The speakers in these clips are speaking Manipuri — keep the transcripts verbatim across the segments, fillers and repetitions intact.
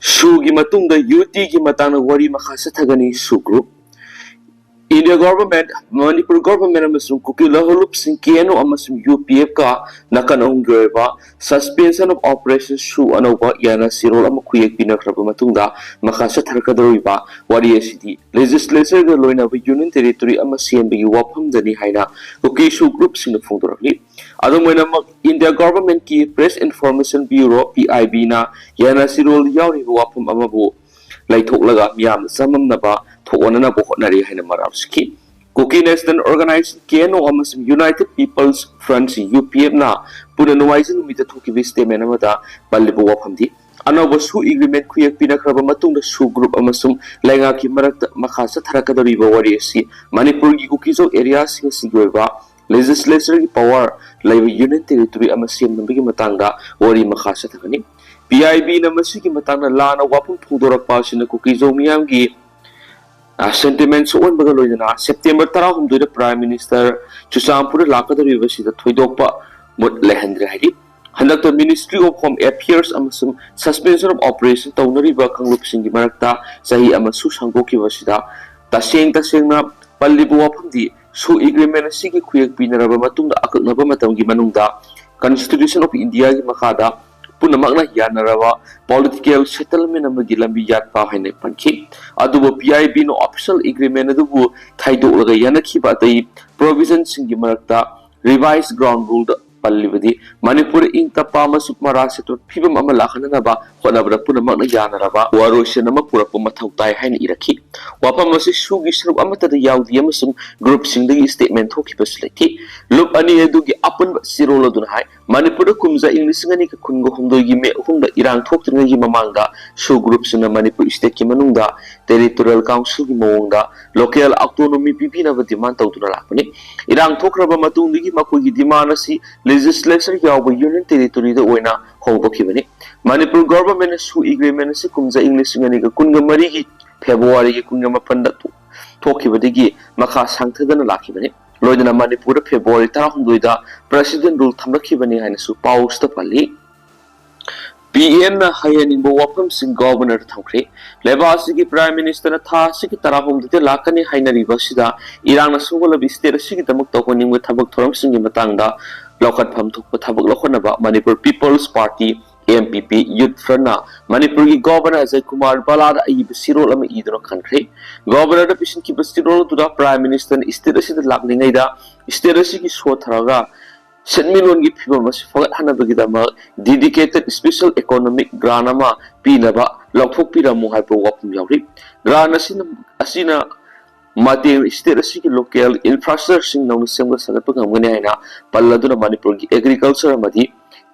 ꯁꯨꯒꯤ ꯃꯇꯨꯡꯗ ꯌꯨ ꯇꯤꯒꯤ ꯃꯇꯥꯡꯗ ꯋꯥꯔꯤ ꯃꯈꯥ ꯆꯠꯊꯒꯅꯤ꯫ ꯁꯨ group꯫ India government, Manipur government ꯑꯃꯁꯨꯡ ꯀꯨꯀꯤ ꯂꯧꯍꯧꯂꯨꯞꯁꯤꯡ ꯀꯦ ꯑꯦꯟ ꯑꯣ ꯑꯃꯁꯨꯡ ꯌꯨ ꯄꯤ ꯑꯦꯐꯀ ꯅꯥꯀꯟ ꯑꯍꯨꯝꯒꯤ ꯑꯣꯏꯕ suspension of operation ꯁꯨ ꯑꯅꯧꯕ ꯌꯥꯅ ꯁꯤꯔꯣꯜ ꯑꯃ ꯈꯨꯌꯦꯛ ꯄꯤꯅꯈ꯭ꯔꯕ ꯃꯇꯨꯡꯗ ꯃꯈꯥ ꯆꯠꯊꯔꯛꯀꯗꯧꯔꯤꯕ ꯋꯥꯔꯤ ꯑꯁꯤꯗꯤ legislatureꯒ ꯂꯣꯏꯅꯕ union territory ꯑꯃ ꯁꯦꯝꯕꯒꯤ ꯋꯥꯐꯝꯗꯅꯤ ꯍꯥꯏꯅ ꯀꯨꯀꯤ ꯁꯨ groupꯁꯤꯡꯅ ꯐꯣꯡꯗꯣꯔꯛꯂꯤ꯫ ꯑꯗꯨꯝ ꯑꯣꯏꯅꯃꯛ, India governmentꯀꯤ Press Information Bureau, P I ꯕꯤꯅ ꯌꯥꯅ ꯁꯤꯔꯣꯜ ꯌꯥꯎꯔꯤꯕ ꯋꯥꯐꯝ ꯑꯃꯕꯨ ꯂꯩꯊꯣꯛꯂꯒ ꯃꯤꯌꯥꯝꯅ ꯆꯃꯝꯅꯕ ꯊꯣꯛꯍꯟꯅꯅꯕ ꯍꯣꯠꯅꯔꯤ ꯍꯥꯏꯅ ꯃꯔꯥꯜ ꯁꯤꯈꯤ꯫ Kuki National Organization, K N O, ꯑꯃꯁꯨꯡ United People's Front, U P ꯑꯦꯐꯅ ꯄꯨꯟꯅ ꯅꯣꯡꯃꯥꯏꯖꯤꯡ ꯅꯨꯃꯤꯠꯇ ꯊꯣꯛꯈꯤꯕ statement ꯑꯃꯗ ꯄꯜꯂꯤꯕ ꯋꯥꯐꯝꯗꯤ, ꯑꯅꯧꯕ ꯁꯨ agreement ꯈꯨꯌꯦꯛ ꯄꯤꯅꯈ꯭ꯔꯕ ꯃꯇꯨꯡꯗ ꯁꯨ group ꯑꯃꯁꯨꯡ ꯂꯩꯉꯥꯛꯀꯤ ꯃꯔꯛꯇ ꯃꯈꯥ ꯆꯠꯊꯔꯛꯀꯗꯧꯔꯤꯕ ꯋꯥꯔꯤ ꯑꯁꯤ ꯃꯅꯤꯄꯨꯔꯒꯤ ꯀꯨꯀꯤꯖꯧ areaꯁꯤꯡ ꯑꯁꯤꯒꯤ ꯑꯣꯏꯕ legislatureꯒꯤ power ꯂꯩꯕ union territory ꯑꯃ ꯁꯦꯝꯅꯕꯒꯤ ꯃꯇꯥꯡꯗ ꯋꯥꯔꯤ ꯃꯈꯥ ꯆꯠꯊꯒꯅꯤ꯫ ꯄꯤ ꯑꯥꯏ ꯕꯤꯅ ꯃꯁꯤꯒꯤ ꯃꯇꯥꯡꯗ ꯂꯥꯟꯅ ꯋꯥꯐꯝ ꯐꯣꯡꯗꯣꯔꯛꯄ ꯑꯁꯤꯅ ꯀꯨꯀꯤꯖꯧ ꯃꯤꯌꯥꯝꯒꯤ, ꯑ, sentiment ꯁꯣꯛꯍꯟꯕꯒ ꯂꯣꯏꯅꯅ September ꯇꯔꯥꯍꯨꯝꯗꯣꯏꯗ Prime Minister ꯆꯨꯔꯆꯥꯟꯄꯨꯔꯗ ꯂꯥꯛꯀꯗꯧꯔꯤꯕꯁꯤꯗ ꯊꯣꯏꯗꯣꯛꯄ ꯃꯨꯠ ꯂꯩꯍꯟꯗ꯭ꯔꯦ ꯍꯥꯏꯔꯤ꯫ ꯍꯟꯗꯛꯇ Ministry of Home Affairs ꯑꯃꯁꯨꯡ suspension of operation ꯇꯧꯅꯔꯤꯕ ꯀꯥꯡꯂꯨꯞꯁꯤꯡꯒꯤ ꯃꯔꯛꯇ ꯆꯍꯤ ꯑꯃꯁꯨ ꯁꯥꯡꯗꯣꯛꯈꯤꯕꯁꯤꯗ ꯇꯁꯦꯡ ꯇꯁꯦꯡꯅ ꯄꯜꯂꯤꯕ ꯋꯥꯐꯝꯗꯤ ꯁꯨ agreement ꯑꯁꯤꯒꯤ ꯈꯨꯌꯦꯛ ꯄꯤꯅꯔꯕ ꯃꯇꯨꯡꯗ ꯑꯀꯛꯅꯕ ꯃꯇꯝꯒꯤ ꯃꯅꯨꯡꯗ Constitution of Indiaꯒꯤ ꯃꯈꯥꯗ ꯄꯨꯝꯅꯃꯛꯅ ꯌꯥꯅꯔꯕ political settlement ꯑꯃꯒꯤ ꯂꯝꯕꯤ ꯌꯥꯠꯄ ꯍꯥꯏꯅ ꯄꯟꯈꯤ꯫ ꯑꯗꯨꯕꯨ ꯄꯤ ꯑꯥꯏ ꯕꯤꯅ official agreement ꯑꯗꯨꯕꯨ ꯊꯩꯗꯣꯛꯂꯒ ꯌꯥꯅꯈꯤꯕ ꯑꯇꯩ provisionꯁꯤꯡꯒꯤ ꯃꯔꯛꯇ revised ground ruleꯗ ꯄꯜꯂꯤꯕꯗꯤ ꯃꯅꯤꯄꯨꯔ ꯏꯪ ꯇꯞꯄ ꯑꯃꯁꯨꯡ ꯃꯔꯥ ꯁꯦꯠꯄ ꯐꯤꯕꯝ ꯑꯃ ꯂꯥꯛꯍꯟꯅꯅꯕ ꯍꯣꯠꯅꯕꯗ ꯄꯨꯝꯅꯃꯛꯅ ꯌꯥꯅꯔꯕ ꯋꯥꯔꯣꯏꯁꯤꯟ ꯑꯃ ꯄꯨꯔꯛꯄ ꯃꯊꯧ ꯇꯥꯏ ꯍꯥꯏꯅ ꯏꯔꯛꯈꯤ꯫ ꯋꯥꯐꯝ ꯑꯁꯤ ꯁꯨꯒꯤ ꯁꯔꯨꯛ ꯑꯃꯠꯇꯗ ꯌꯥꯎꯗꯦ ꯑꯃꯁꯨꯡ groupꯁꯤꯡꯗꯒꯤ statement ꯊꯣꯛꯈꯤꯕꯁꯨ ꯂꯩꯇꯦ꯫ ꯂꯨꯞ ꯑꯅꯤ ꯑꯗꯨꯒꯤ ꯑꯄꯨꯟꯕ ꯆꯦꯔꯣꯜ ꯑꯗꯨꯅ ꯍꯥꯏ, ꯃꯅꯤꯄꯨꯔꯗ ꯀꯨꯝꯖꯥ ꯏꯪ ꯂꯤꯁꯤꯡ ꯑꯅꯤꯒ ꯀꯨꯟꯒ ꯍꯨꯝꯗꯣꯏꯒꯤ ꯃꯦ ꯑꯍꯨꯝꯗ ꯏꯔꯥꯡ ꯊꯣꯛꯇ꯭ꯔꯤꯉꯩꯒꯤ ꯃꯃꯥꯡꯗ ꯁꯨ groupꯁꯤꯡꯅ ꯃꯅꯤꯄꯨꯔ stateꯀꯤ ꯃꯅꯨꯡꯗ territorial councilꯒꯤ ꯃꯑꯣꯡꯗ local autonomy ꯄꯤꯕꯤꯅꯕ demand ꯇꯧꯗꯨꯅ ꯂꯥꯛꯄꯅꯤ꯫ ꯏꯔꯥꯡ ꯊꯣꯛꯈ꯭ꯔꯕ ꯃꯇꯨꯡꯗꯒꯤ ꯃꯈꯣꯏꯒꯤ demand ꯑꯁꯤ legislature ꯌꯥꯎꯕ union territoryꯗ ꯑꯣꯏꯅ ꯍꯣꯡꯗꯣꯛꯈꯤꯕꯅꯤ꯫ ꯃꯅꯤꯄꯨꯔ governmentꯅ ꯁꯨ agreement ꯑꯁꯤ ꯀꯨꯝꯖꯥ ꯏꯪ ꯂꯤꯁꯤꯡ ꯑꯅꯤꯒ ꯀꯨꯟꯒ ꯃꯔꯤꯒꯤ Februaryꯒꯤ ꯀꯨꯟꯒ ꯃꯥꯄꯟꯗ ꯊꯣꯛꯈꯤꯕꯗꯒꯤ ꯃꯈꯥ ꯁꯥꯡꯊꯗꯅ ꯂꯥꯛꯈꯤꯕꯅꯤ꯫ ꯂꯣꯏꯅꯅ ꯃꯅꯤꯄꯨꯔꯗ February ꯇꯔꯥꯍꯨꯝꯗꯣꯏꯗ President Rule ꯊꯝꯂꯛꯈꯤꯕꯅꯤ ꯍꯥꯏꯅꯁꯨ ꯄꯥꯎꯁꯤꯗ ꯄꯜꯂꯤ꯫ ꯄꯤ ꯑꯦꯝꯅ ꯍꯥꯏꯍꯟꯅꯤꯡꯕ ꯋꯥꯐꯝꯁꯤꯡ ꯒꯣꯚꯔꯅꯔꯗ ꯊꯝꯈ꯭ꯔꯦ꯫ ꯂꯩꯕꯥꯛ ꯑꯁꯤꯒꯤ ꯄ꯭ꯔꯥꯏꯝ ꯃꯤꯅꯤꯁꯇꯔꯅ ꯊꯥ ꯑꯁꯤꯒꯤ ꯇꯔꯥꯍꯨꯝꯗꯣꯏꯗ ꯂꯥꯛꯀꯅꯤ ꯍꯥꯏꯅꯔꯤꯕ ꯑꯁꯤꯗ ꯏꯔꯥꯡꯅ ꯁꯣꯛꯍꯜꯂꯕ ꯁ꯭ꯇꯦꯠ ꯑꯁꯤꯒꯤꯗꯃꯛ ꯇꯧꯍꯟꯅꯤꯡꯕ ꯊꯕꯛ ꯊꯧꯔꯝꯁꯤꯡꯒꯤ ꯃꯇꯥꯡꯗ ꯂꯧꯈꯠꯐꯝ ꯊꯣꯛꯄ ꯊꯕꯛ ꯂꯧꯈꯠꯅꯕ Manipur peoples party, M P P, youth ꯐ꯭ꯔꯟꯠꯅ ꯃꯅꯤꯄꯨꯔꯒꯤ ꯒꯣꯚꯔꯅꯔ ꯑꯖꯌ ꯀꯨꯃꯥꯔ ꯚꯜꯂꯥꯗ ꯑꯏꯕ ꯆꯦꯔꯣꯜ ꯑꯃ ꯏꯗꯨꯅ ꯈꯟꯈ꯭ꯔꯦ꯫ ꯒꯣꯚꯔꯅꯔꯗ ꯄꯤꯁꯤꯟꯈꯤꯕ ꯆꯦꯔꯣꯜ ꯑꯗꯨꯗ ꯄ꯭ꯔꯥꯏꯝ ꯃꯤꯅꯤꯁꯇꯔꯅ ꯁ꯭ꯇꯦꯠ ꯑꯁꯤꯗ ꯂꯥꯛꯂꯤꯉꯩꯗ ꯁ꯭ꯇꯦꯠ ꯑꯁꯤꯒꯤ ꯁꯣꯠꯊꯔꯒ ꯁꯦꯟꯃꯤꯠꯂꯣꯟꯒꯤ ꯐꯤꯕꯝ ꯑꯁꯤ ꯐꯒꯠꯍꯟꯅꯕꯒꯤꯗꯃꯛ dedicated special economic grant ꯑꯃ ꯄꯤꯅꯕ ꯂꯧꯊꯣꯛꯄꯤꯔꯝꯃꯨ ꯍꯥꯏꯕ ꯋꯥꯐꯝ ꯌꯥꯎꯔꯤ꯫ ꯒ꯭ꯔꯥꯟ ꯑꯁꯤꯅ ꯑꯁꯤꯅ ꯃꯇꯦꯡꯅ ꯁ꯭ꯇꯦꯠ ꯑꯁꯤꯒꯤ ꯂꯣꯀꯦꯜ ꯏꯟꯐ꯭ꯔꯥꯁ꯭ꯇ꯭ꯔꯛꯆꯔꯁꯤꯡ ꯅꯧꯅ ꯁꯦꯝꯒꯠ ꯁꯥꯒꯠꯄ ꯉꯝꯒꯅꯤ ꯍꯥꯏꯅ ꯄꯜꯂꯗꯨꯅ ꯃꯅꯤꯄꯨꯔꯒꯤ ꯑꯦꯒ꯭ꯔꯤꯀꯜꯆꯔ ꯑꯃꯗꯤ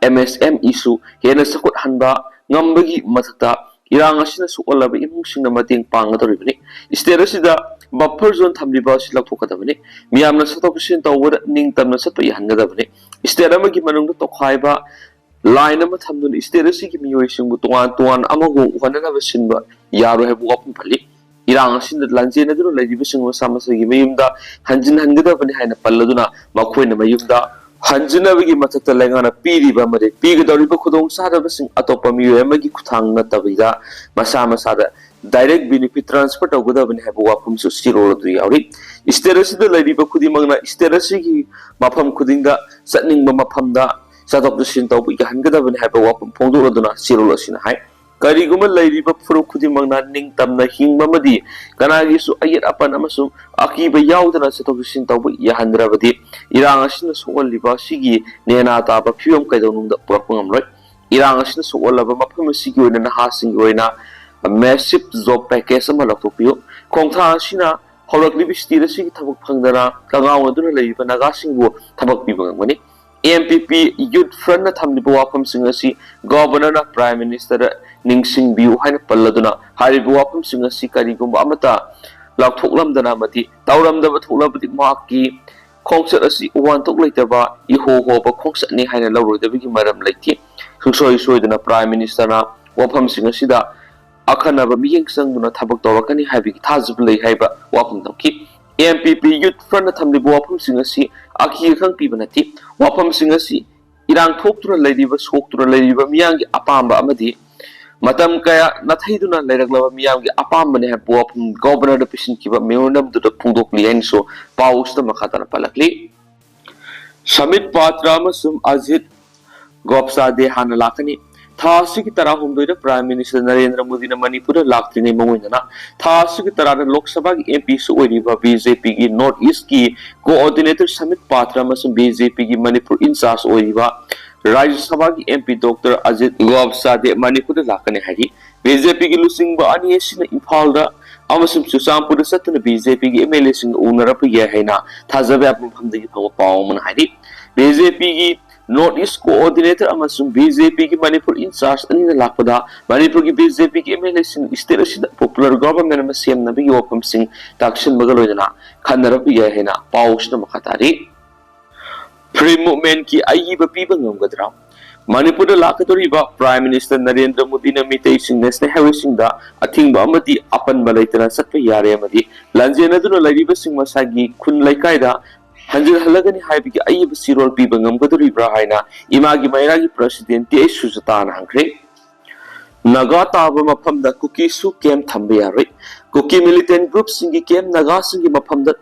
ꯑꯦꯝ ꯑꯦꯁ ꯑꯦꯝ ꯏꯁꯨ ꯍꯦꯟꯅ ꯆꯥꯎꯈꯠꯍꯟꯕ ꯉꯝꯕꯒꯤ ꯃꯊꯛꯇ ꯏꯔꯥꯡ ꯑꯁꯤꯅ ꯁꯣꯛꯍꯜꯂꯕ ꯏꯃꯨꯡꯁꯤꯡꯅ ꯃꯇꯦꯡ ꯄꯥꯡꯒꯗꯧꯔꯤꯕꯅꯤ꯫ ꯁ꯭ꯇꯦꯠ ꯑꯁꯤꯗ ꯕꯐꯔ ꯖꯣꯟ ꯊꯝꯂꯤꯕ ꯑꯁꯤ ꯂꯧꯊꯣꯛꯀꯗꯕꯅꯤ꯫ ꯃꯤꯌꯥꯝꯅ ꯆꯠꯊꯣꯛ ꯆꯠꯁꯤꯟ ꯇꯧꯕꯗ ꯅꯤꯡꯇꯝꯅ ꯆꯠꯄ ꯌꯥꯍꯟꯒꯗꯕꯅꯤ꯫ ꯁ꯭ꯇꯦꯠ ꯑꯃꯒꯤ ꯃꯅꯨꯡꯗ ꯇꯣꯈꯥꯏꯕ ꯂꯥꯏꯟ ꯑꯃ ꯊꯝꯗꯨꯅ ꯁ꯭ꯇꯦꯠ ꯑꯁꯤꯒꯤ ꯃꯤꯑꯣꯏꯁꯤꯡꯕꯨ ꯇꯣꯉꯥꯟ ꯇꯣꯉꯥꯟ ꯑꯃꯒ ꯎꯍꯟꯅꯅꯕ ꯁꯤꯟꯕ ꯌꯥꯔꯣꯏ ꯍꯥꯏꯕ ꯋꯥꯐꯝ ꯄꯜꯂꯤ꯫ ꯏꯔꯥꯡ ꯑꯁꯤꯗ ꯂꯥꯟꯖꯦꯟꯅꯗꯨꯅ ꯂꯩꯔꯤꯕꯁꯤꯡ ꯃꯁꯥ ꯃꯁꯥꯒꯤ ꯃꯌꯨꯝꯗ ꯍꯟꯖꯤꯟꯍꯟꯒꯗꯕꯅꯤ ꯍꯥꯏꯅ ꯄꯜꯂꯗꯨꯅ ꯃꯈꯣꯏꯅ ꯃꯌꯨꯝꯗ ꯍꯟꯖꯤꯟꯅꯕꯒꯤ ꯃꯊꯛꯇ ꯂꯩꯉꯥꯛꯅ ꯄꯤꯔꯤꯕ ꯑꯃꯗꯤ ꯄꯤꯒꯗꯧꯔꯤꯕ ꯈꯨꯗꯣꯡꯆꯥꯗꯕꯁꯤꯡ ꯑꯇꯣꯞꯄ ꯃꯤꯑꯣꯏ ꯑꯃꯒꯤ ꯈꯨꯠꯊꯥꯡ ꯅꯠꯇꯕꯤꯗ ꯃꯁꯥ ꯃꯁꯥꯗ ꯗꯥꯏꯔꯦꯛ ꯕꯦꯅꯤꯐꯤꯠ ꯇ꯭ꯔꯥꯟꯁꯐꯔ ꯇꯧꯒꯗꯕꯅꯤ ꯍꯥꯏꯕ ꯋꯥꯐꯝꯁꯨ ꯆꯦꯔꯣꯜ ꯑꯗꯨ ꯌꯥꯎꯔꯤ꯫ ꯁ꯭ꯇꯦꯠ ꯑꯁꯤꯗ ꯂꯩꯔꯤꯕ ꯈꯨꯗꯤꯡꯃꯛꯅ ꯁ꯭ꯇꯦꯠ ꯑꯁꯤꯒꯤ ꯃꯐꯝ ꯈꯨꯗꯤꯡꯗ ꯆꯠꯅꯤꯡꯕ ꯃꯐꯝꯗ ꯆꯠꯊꯣꯛ ꯆꯠꯁꯤꯟ ꯇꯧꯕ ꯌꯥꯍꯟꯒꯗꯕꯅꯤ ꯍꯥꯏꯕ ꯋꯥꯐꯝ ꯐꯣꯡꯗꯣꯛꯂꯗꯨꯅ ꯆꯦꯔꯣꯜ ꯑꯁꯤꯅ ꯍꯥꯏ꯫ ꯀꯔꯤꯒꯨꯝꯕ ꯂꯩꯔꯤꯕ ꯐꯨꯔꯨꯞ ꯈꯨꯗꯤꯡꯃꯛꯅ ꯅꯤꯡꯇꯝꯅ ꯍꯤꯡꯕ ꯑꯃꯗꯤ ꯀꯅꯥꯒꯤꯁꯨ ꯑꯌꯦꯠ ꯑꯄꯟ ꯑꯃꯁꯨꯡ ꯑꯀꯤꯕ ꯌꯥꯎꯗꯅ ꯆꯠꯊꯣꯛ ꯆꯠꯁꯤꯟ ꯇꯧꯕ ꯌꯥꯍꯟꯗ꯭ꯔꯕꯗꯤ ꯏꯔꯥꯡ ꯑꯁꯤꯅ ꯁꯣꯛꯍꯜꯂꯤꯕ ꯑꯁꯤꯒꯤ ꯅꯦꯅꯥ ꯇꯥꯕ ꯐꯤꯕꯝ ꯀꯩꯗꯧꯅꯨꯡꯗ ꯄꯨꯔꯛꯄ ꯉꯝꯂꯣꯏ꯫ ꯏꯔꯥꯡ ꯑꯁꯤꯅ ꯁꯣꯛꯍꯜꯂꯕ ꯃꯐꯝ ꯑꯁꯤꯒꯤ ꯑꯣꯏꯅ ꯅꯍꯥꯁꯤꯡꯒꯤ ꯑꯣꯏꯅ massive job package ꯑꯃ ꯂꯧꯊꯣꯛꯄꯤꯌꯨ꯫ ꯈꯣꯡꯊꯥꯡ ꯑꯁꯤꯅ ꯍꯧꯔꯛꯂꯤꯕ ꯁ꯭ꯇꯦꯠ ꯑꯁꯤꯒꯤ ꯊꯕꯛ ꯐꯪꯗꯅ ꯀꯉꯥꯎꯅꯗꯨꯅ ꯂꯩꯔꯤꯕ ꯅꯥꯒꯥꯁꯤꯡꯕꯨ ꯊꯕꯛ ꯄꯤꯕ ꯉꯝꯒꯅꯤ꯫ ꯑꯦꯝ ꯄꯤ ꯄꯤ ꯌꯨꯠ ꯐ꯭ꯔꯟꯠꯅ ꯊꯝꯂꯤꯕ ꯋꯥꯐꯝꯁꯤꯡ ꯑꯁꯤ ꯒꯣꯚꯔꯅꯔꯅ ꯄ꯭ꯔꯥꯏꯝ ꯃꯤꯅꯤꯁꯇꯔꯗ ꯅꯤꯡꯁꯤꯡꯕꯤꯌꯨ ꯍꯥꯏꯅ ꯄꯜꯂꯗꯨꯅ ꯍꯥꯏꯔꯤꯕ ꯋꯥꯐꯝꯁꯤꯡ ꯑꯁꯤ ꯀꯔꯤꯒꯨꯝꯕ ꯑꯃꯠꯇ ꯂꯥꯎꯊꯣꯛꯂꯝꯗꯅ ꯑꯃꯗꯤ ꯇꯧꯔꯝꯗꯕ ꯊꯣꯛꯂꯕꯗꯤ ꯃꯍꯥꯛꯀꯤ ꯈꯣꯡꯆꯠ ꯑꯁꯤ ꯋꯥꯍꯟꯊꯣꯛ ꯂꯩꯇꯕ ꯏꯍꯣ ꯍꯣꯕ ꯈꯣꯡꯆꯠꯅꯤ ꯍꯥꯏꯅ ꯂꯧꯔꯣꯏꯗꯕꯒꯤ ꯃꯔꯝ ꯂꯩꯇꯦ꯫ ꯁꯨꯡꯁꯣꯏ ꯁꯣꯏꯗꯅ ꯄ꯭ꯔꯥꯏꯝ ꯃꯤꯅꯤꯁꯇꯔꯅ ꯋꯥꯐꯝꯁꯤꯡ ꯑꯁꯤꯗ ꯑꯈꯟꯅꯕ ꯃꯤꯠꯌꯦꯡ ꯆꯪꯗꯨꯅ ꯊꯕꯛ ꯇꯧꯔꯛꯀꯅꯤ ꯍꯥꯏꯕꯒꯤ ꯊꯥꯖꯕ ꯂꯩ ꯍꯥꯏꯕ ꯋꯥꯐꯝ ꯊꯝꯈꯤ꯫ ꯑꯦꯝ ꯄꯤ ꯄꯤ ꯌꯨꯠ ꯐ꯭ꯔꯟꯠꯅ ꯊꯝꯂꯤꯕ ꯋꯥꯐꯝꯁꯤꯡ ꯑꯁꯤ ꯑꯀꯤ ꯑꯈꯪ ꯄꯤꯕ ꯅꯠꯇꯦ꯫ ꯋꯥꯐꯝꯁꯤꯡ ꯑꯁꯤ ꯏꯔꯥꯡ ꯊꯣꯛꯇꯨꯅ ꯂꯩꯔꯤꯕ, ꯁꯣꯛꯇꯨꯅ ꯂꯩꯔꯤꯕ ꯃꯤꯌꯥꯝꯒꯤ ꯑꯄꯥꯝꯕ ꯑꯃꯗꯤ ꯃꯇꯝ ꯀꯌꯥ ꯅꯥꯊꯩꯗꯨꯅ ꯂꯩꯔꯛꯂꯕ ꯃꯤꯌꯥꯝꯒꯤ ꯑꯄꯥꯝꯕꯅꯤ ꯍꯥꯏꯕ ꯋꯥꯐꯝ ꯒꯣꯕꯔꯅꯔꯗ ꯄꯤꯁꯤꯟꯈꯤꯕ ꯃꯦꯃꯣꯔꯦꯟꯗꯝꯗꯨꯗ ꯐꯣꯡꯗꯣꯛꯂꯤ ꯍꯥꯏꯅꯁꯨ ꯄꯥꯎ ꯑꯁꯤꯗ ꯃꯈꯥ ꯇꯥꯅ ꯄꯜꯂꯛꯂꯤ꯫ ꯁꯃꯤꯠ ꯄꯥꯇ꯭ꯔ ꯑꯃꯁꯨꯡ ꯑꯖꯤꯠ ꯒꯣꯞꯁꯥꯗꯦ ꯍꯥꯟꯅ ꯂꯥꯛꯀꯅꯤ꯫ ꯊꯥ ꯑꯁꯤꯒꯤ ꯇꯔꯥꯍꯨꯝꯗꯣꯏꯗ ꯄ꯭ꯔꯥꯏꯝ ꯃꯤꯅꯤꯁꯇꯔ ꯅꯔꯦꯟꯗ꯭ꯔ ꯃꯣꯗꯤꯅ ꯃꯅꯤꯄꯨꯔꯗ ꯂꯥꯛꯇ꯭ꯔꯤꯉꯩ ꯃꯃꯥꯡ ꯑꯣꯏꯅ ꯊꯥ ꯑꯁꯤꯒꯤ ꯇꯔꯥꯗ ꯂꯣꯛ ꯁꯚꯥꯒꯤ ꯑꯦꯝ ꯄꯤꯁꯨ ꯑꯣꯏꯔꯤꯕ ꯕꯤ ꯖꯦ ꯄꯤꯒꯤ ꯅꯣꯔꯠ ꯏꯁꯀꯤ ꯀꯣꯑꯣꯔꯗꯤꯅꯦꯇꯔ ꯁꯃꯤꯠ ꯄꯥꯇ꯭ꯔ ꯑꯃꯁꯨꯡ ꯕꯤ ꯖꯦ ꯄꯤꯒꯤ ꯃꯅꯤꯄꯨꯔ ꯏꯟꯆꯥꯔꯖ ꯑꯣꯏꯔꯤꯕ ꯔꯥꯖ꯭ꯌ ꯁꯚꯥꯒꯤ ꯑꯦꯝ ꯄꯤ ꯗꯣꯛꯇꯔ ꯑꯖꯤꯠ ꯒꯣꯞꯁꯥꯗꯦ ꯃꯅꯤꯄꯨꯔꯗ ꯂꯥꯛꯀꯅꯤ ꯍꯥꯏꯔꯤ꯫ ꯕꯤ ꯖꯦ ꯄꯤꯒꯤ ꯂꯨꯆꯤꯡꯕ ꯑꯅꯤ ꯑꯁꯤꯅ ꯏꯝꯐꯥꯜꯗ ꯑꯃꯁꯨꯡ ꯆꯨꯔꯆꯥꯟꯄꯨꯔꯗ ꯆꯠꯇꯨꯅ ꯕꯤ ꯖꯦ ꯄꯤꯒꯤ ꯑꯦꯝ ꯑꯦꯜ ꯑꯦꯁꯤꯡꯒ ꯎꯅꯔꯛꯄ ꯌꯥꯏ ꯍꯥꯏꯅ ꯊꯥꯖꯕ ꯌꯥꯕ ꯃꯐꯝꯗꯒꯤ ꯐꯪꯕ ꯄꯥꯎ ꯑꯃꯅ ꯍꯥꯏꯔꯤ꯫ ꯕꯤ ꯖꯦ ꯄꯤꯒꯤ ꯅꯣꯔꯠ ꯏꯁ ꯀꯣꯑꯣꯔꯗꯤꯅꯦꯇꯔ ꯑꯃꯁꯨꯡ ꯕꯤ ꯖꯦ ꯄꯤꯒꯤ ꯃꯅꯤꯄꯨꯔ ꯏꯟꯆꯥꯔꯖ ꯑꯅꯤꯅ ꯂꯥꯛꯄꯗ ꯃꯅꯤꯄꯨꯔꯒꯤ ꯕꯤ ꯖꯦ ꯄꯤꯒꯤ ꯑꯦꯝ ꯑꯦꯜ ꯑꯦꯁꯤꯡ ꯁ꯭ꯇꯦꯠ ꯑꯁꯤꯗ ꯄꯣꯄꯨꯂꯔ ꯒꯣꯚꯔꯟꯃꯦꯟꯠ ꯑꯃ ꯁꯦꯝꯅꯕꯒꯤ ꯋꯥꯐꯝꯁꯤꯡ ꯇꯥꯛꯁꯤꯟꯕꯒ ꯂꯣꯏꯅꯅ ꯈꯟꯅꯔꯛꯄ ꯌꯥꯏ ꯍꯥꯏꯅ ꯄꯥꯎ ꯑꯁꯤꯅ ꯃꯈꯥ ꯇꯥꯔꯤ꯫ ꯐ꯭ꯔꯤ ꯃꯨꯚꯃꯦꯟꯠꯀꯤ ꯑꯏꯕ ꯄꯤꯕ ꯉꯝꯒꯗ꯭ꯔꯥ? ꯃꯅꯤꯄꯨꯔꯗ ꯂꯥꯛꯀꯗꯧꯔꯤꯕ ꯄ꯭ꯔꯥꯏꯝ ꯃꯤꯅꯤꯁꯇꯔ ꯅꯔꯦꯟꯗ꯭ꯔ ꯃꯣꯗꯤꯅ ꯃꯤꯇꯩꯁꯤꯡ ꯅꯦꯁꯅꯦꯜ ꯍꯥꯏꯋꯦꯁꯤꯡꯗ ꯑꯊꯤꯡꯕ ꯑꯃꯗꯤ ꯑꯄꯟꯕ ꯂꯩꯇꯅ ꯆꯠꯄ ꯌꯥꯔꯦ ꯑꯃꯗꯤ ꯂꯥꯟꯖꯦꯟꯅꯗꯨꯅ ꯂꯩꯔꯤꯕꯁꯤꯡ ꯃꯁꯥꯒꯤ ꯈꯨꯟ ꯂꯩꯀꯥꯏꯗ ꯍꯟꯖꯤꯜꯍꯜꯂꯒꯅꯤ ꯍꯥꯏꯕꯒꯤ ꯑꯏꯕ ꯆꯦꯔꯣꯜ ꯄꯤꯕ ꯉꯝꯒꯗꯧꯔꯤꯕ꯭ꯔꯥ ꯍꯥꯏꯅ ꯏꯃꯥꯒꯤ ꯃꯩꯔꯥꯒꯤ ꯄ꯭ꯔꯁꯤꯗꯦꯟꯠ ꯇꯤ ꯑꯩꯆ ꯁꯨꯖꯥꯇꯥꯅ ꯍꯪꯈ꯭ꯔꯦ꯫ ꯅꯥꯒꯥ ꯇꯥꯕ ꯃꯐꯝꯗ ꯀꯨꯀꯤꯁꯨ ꯀꯦꯝꯞ ꯊꯝꯕ ꯌꯥꯔꯣꯏ꯫ ꯀꯨꯀꯤ ꯃꯤꯂꯤꯇꯦꯟꯠ ꯒ꯭ꯔꯨꯞꯁꯤꯡꯒꯤ ꯀꯦꯝꯞ ꯅꯥꯒꯥꯁꯤꯡꯒꯤ ꯃꯐꯝꯗ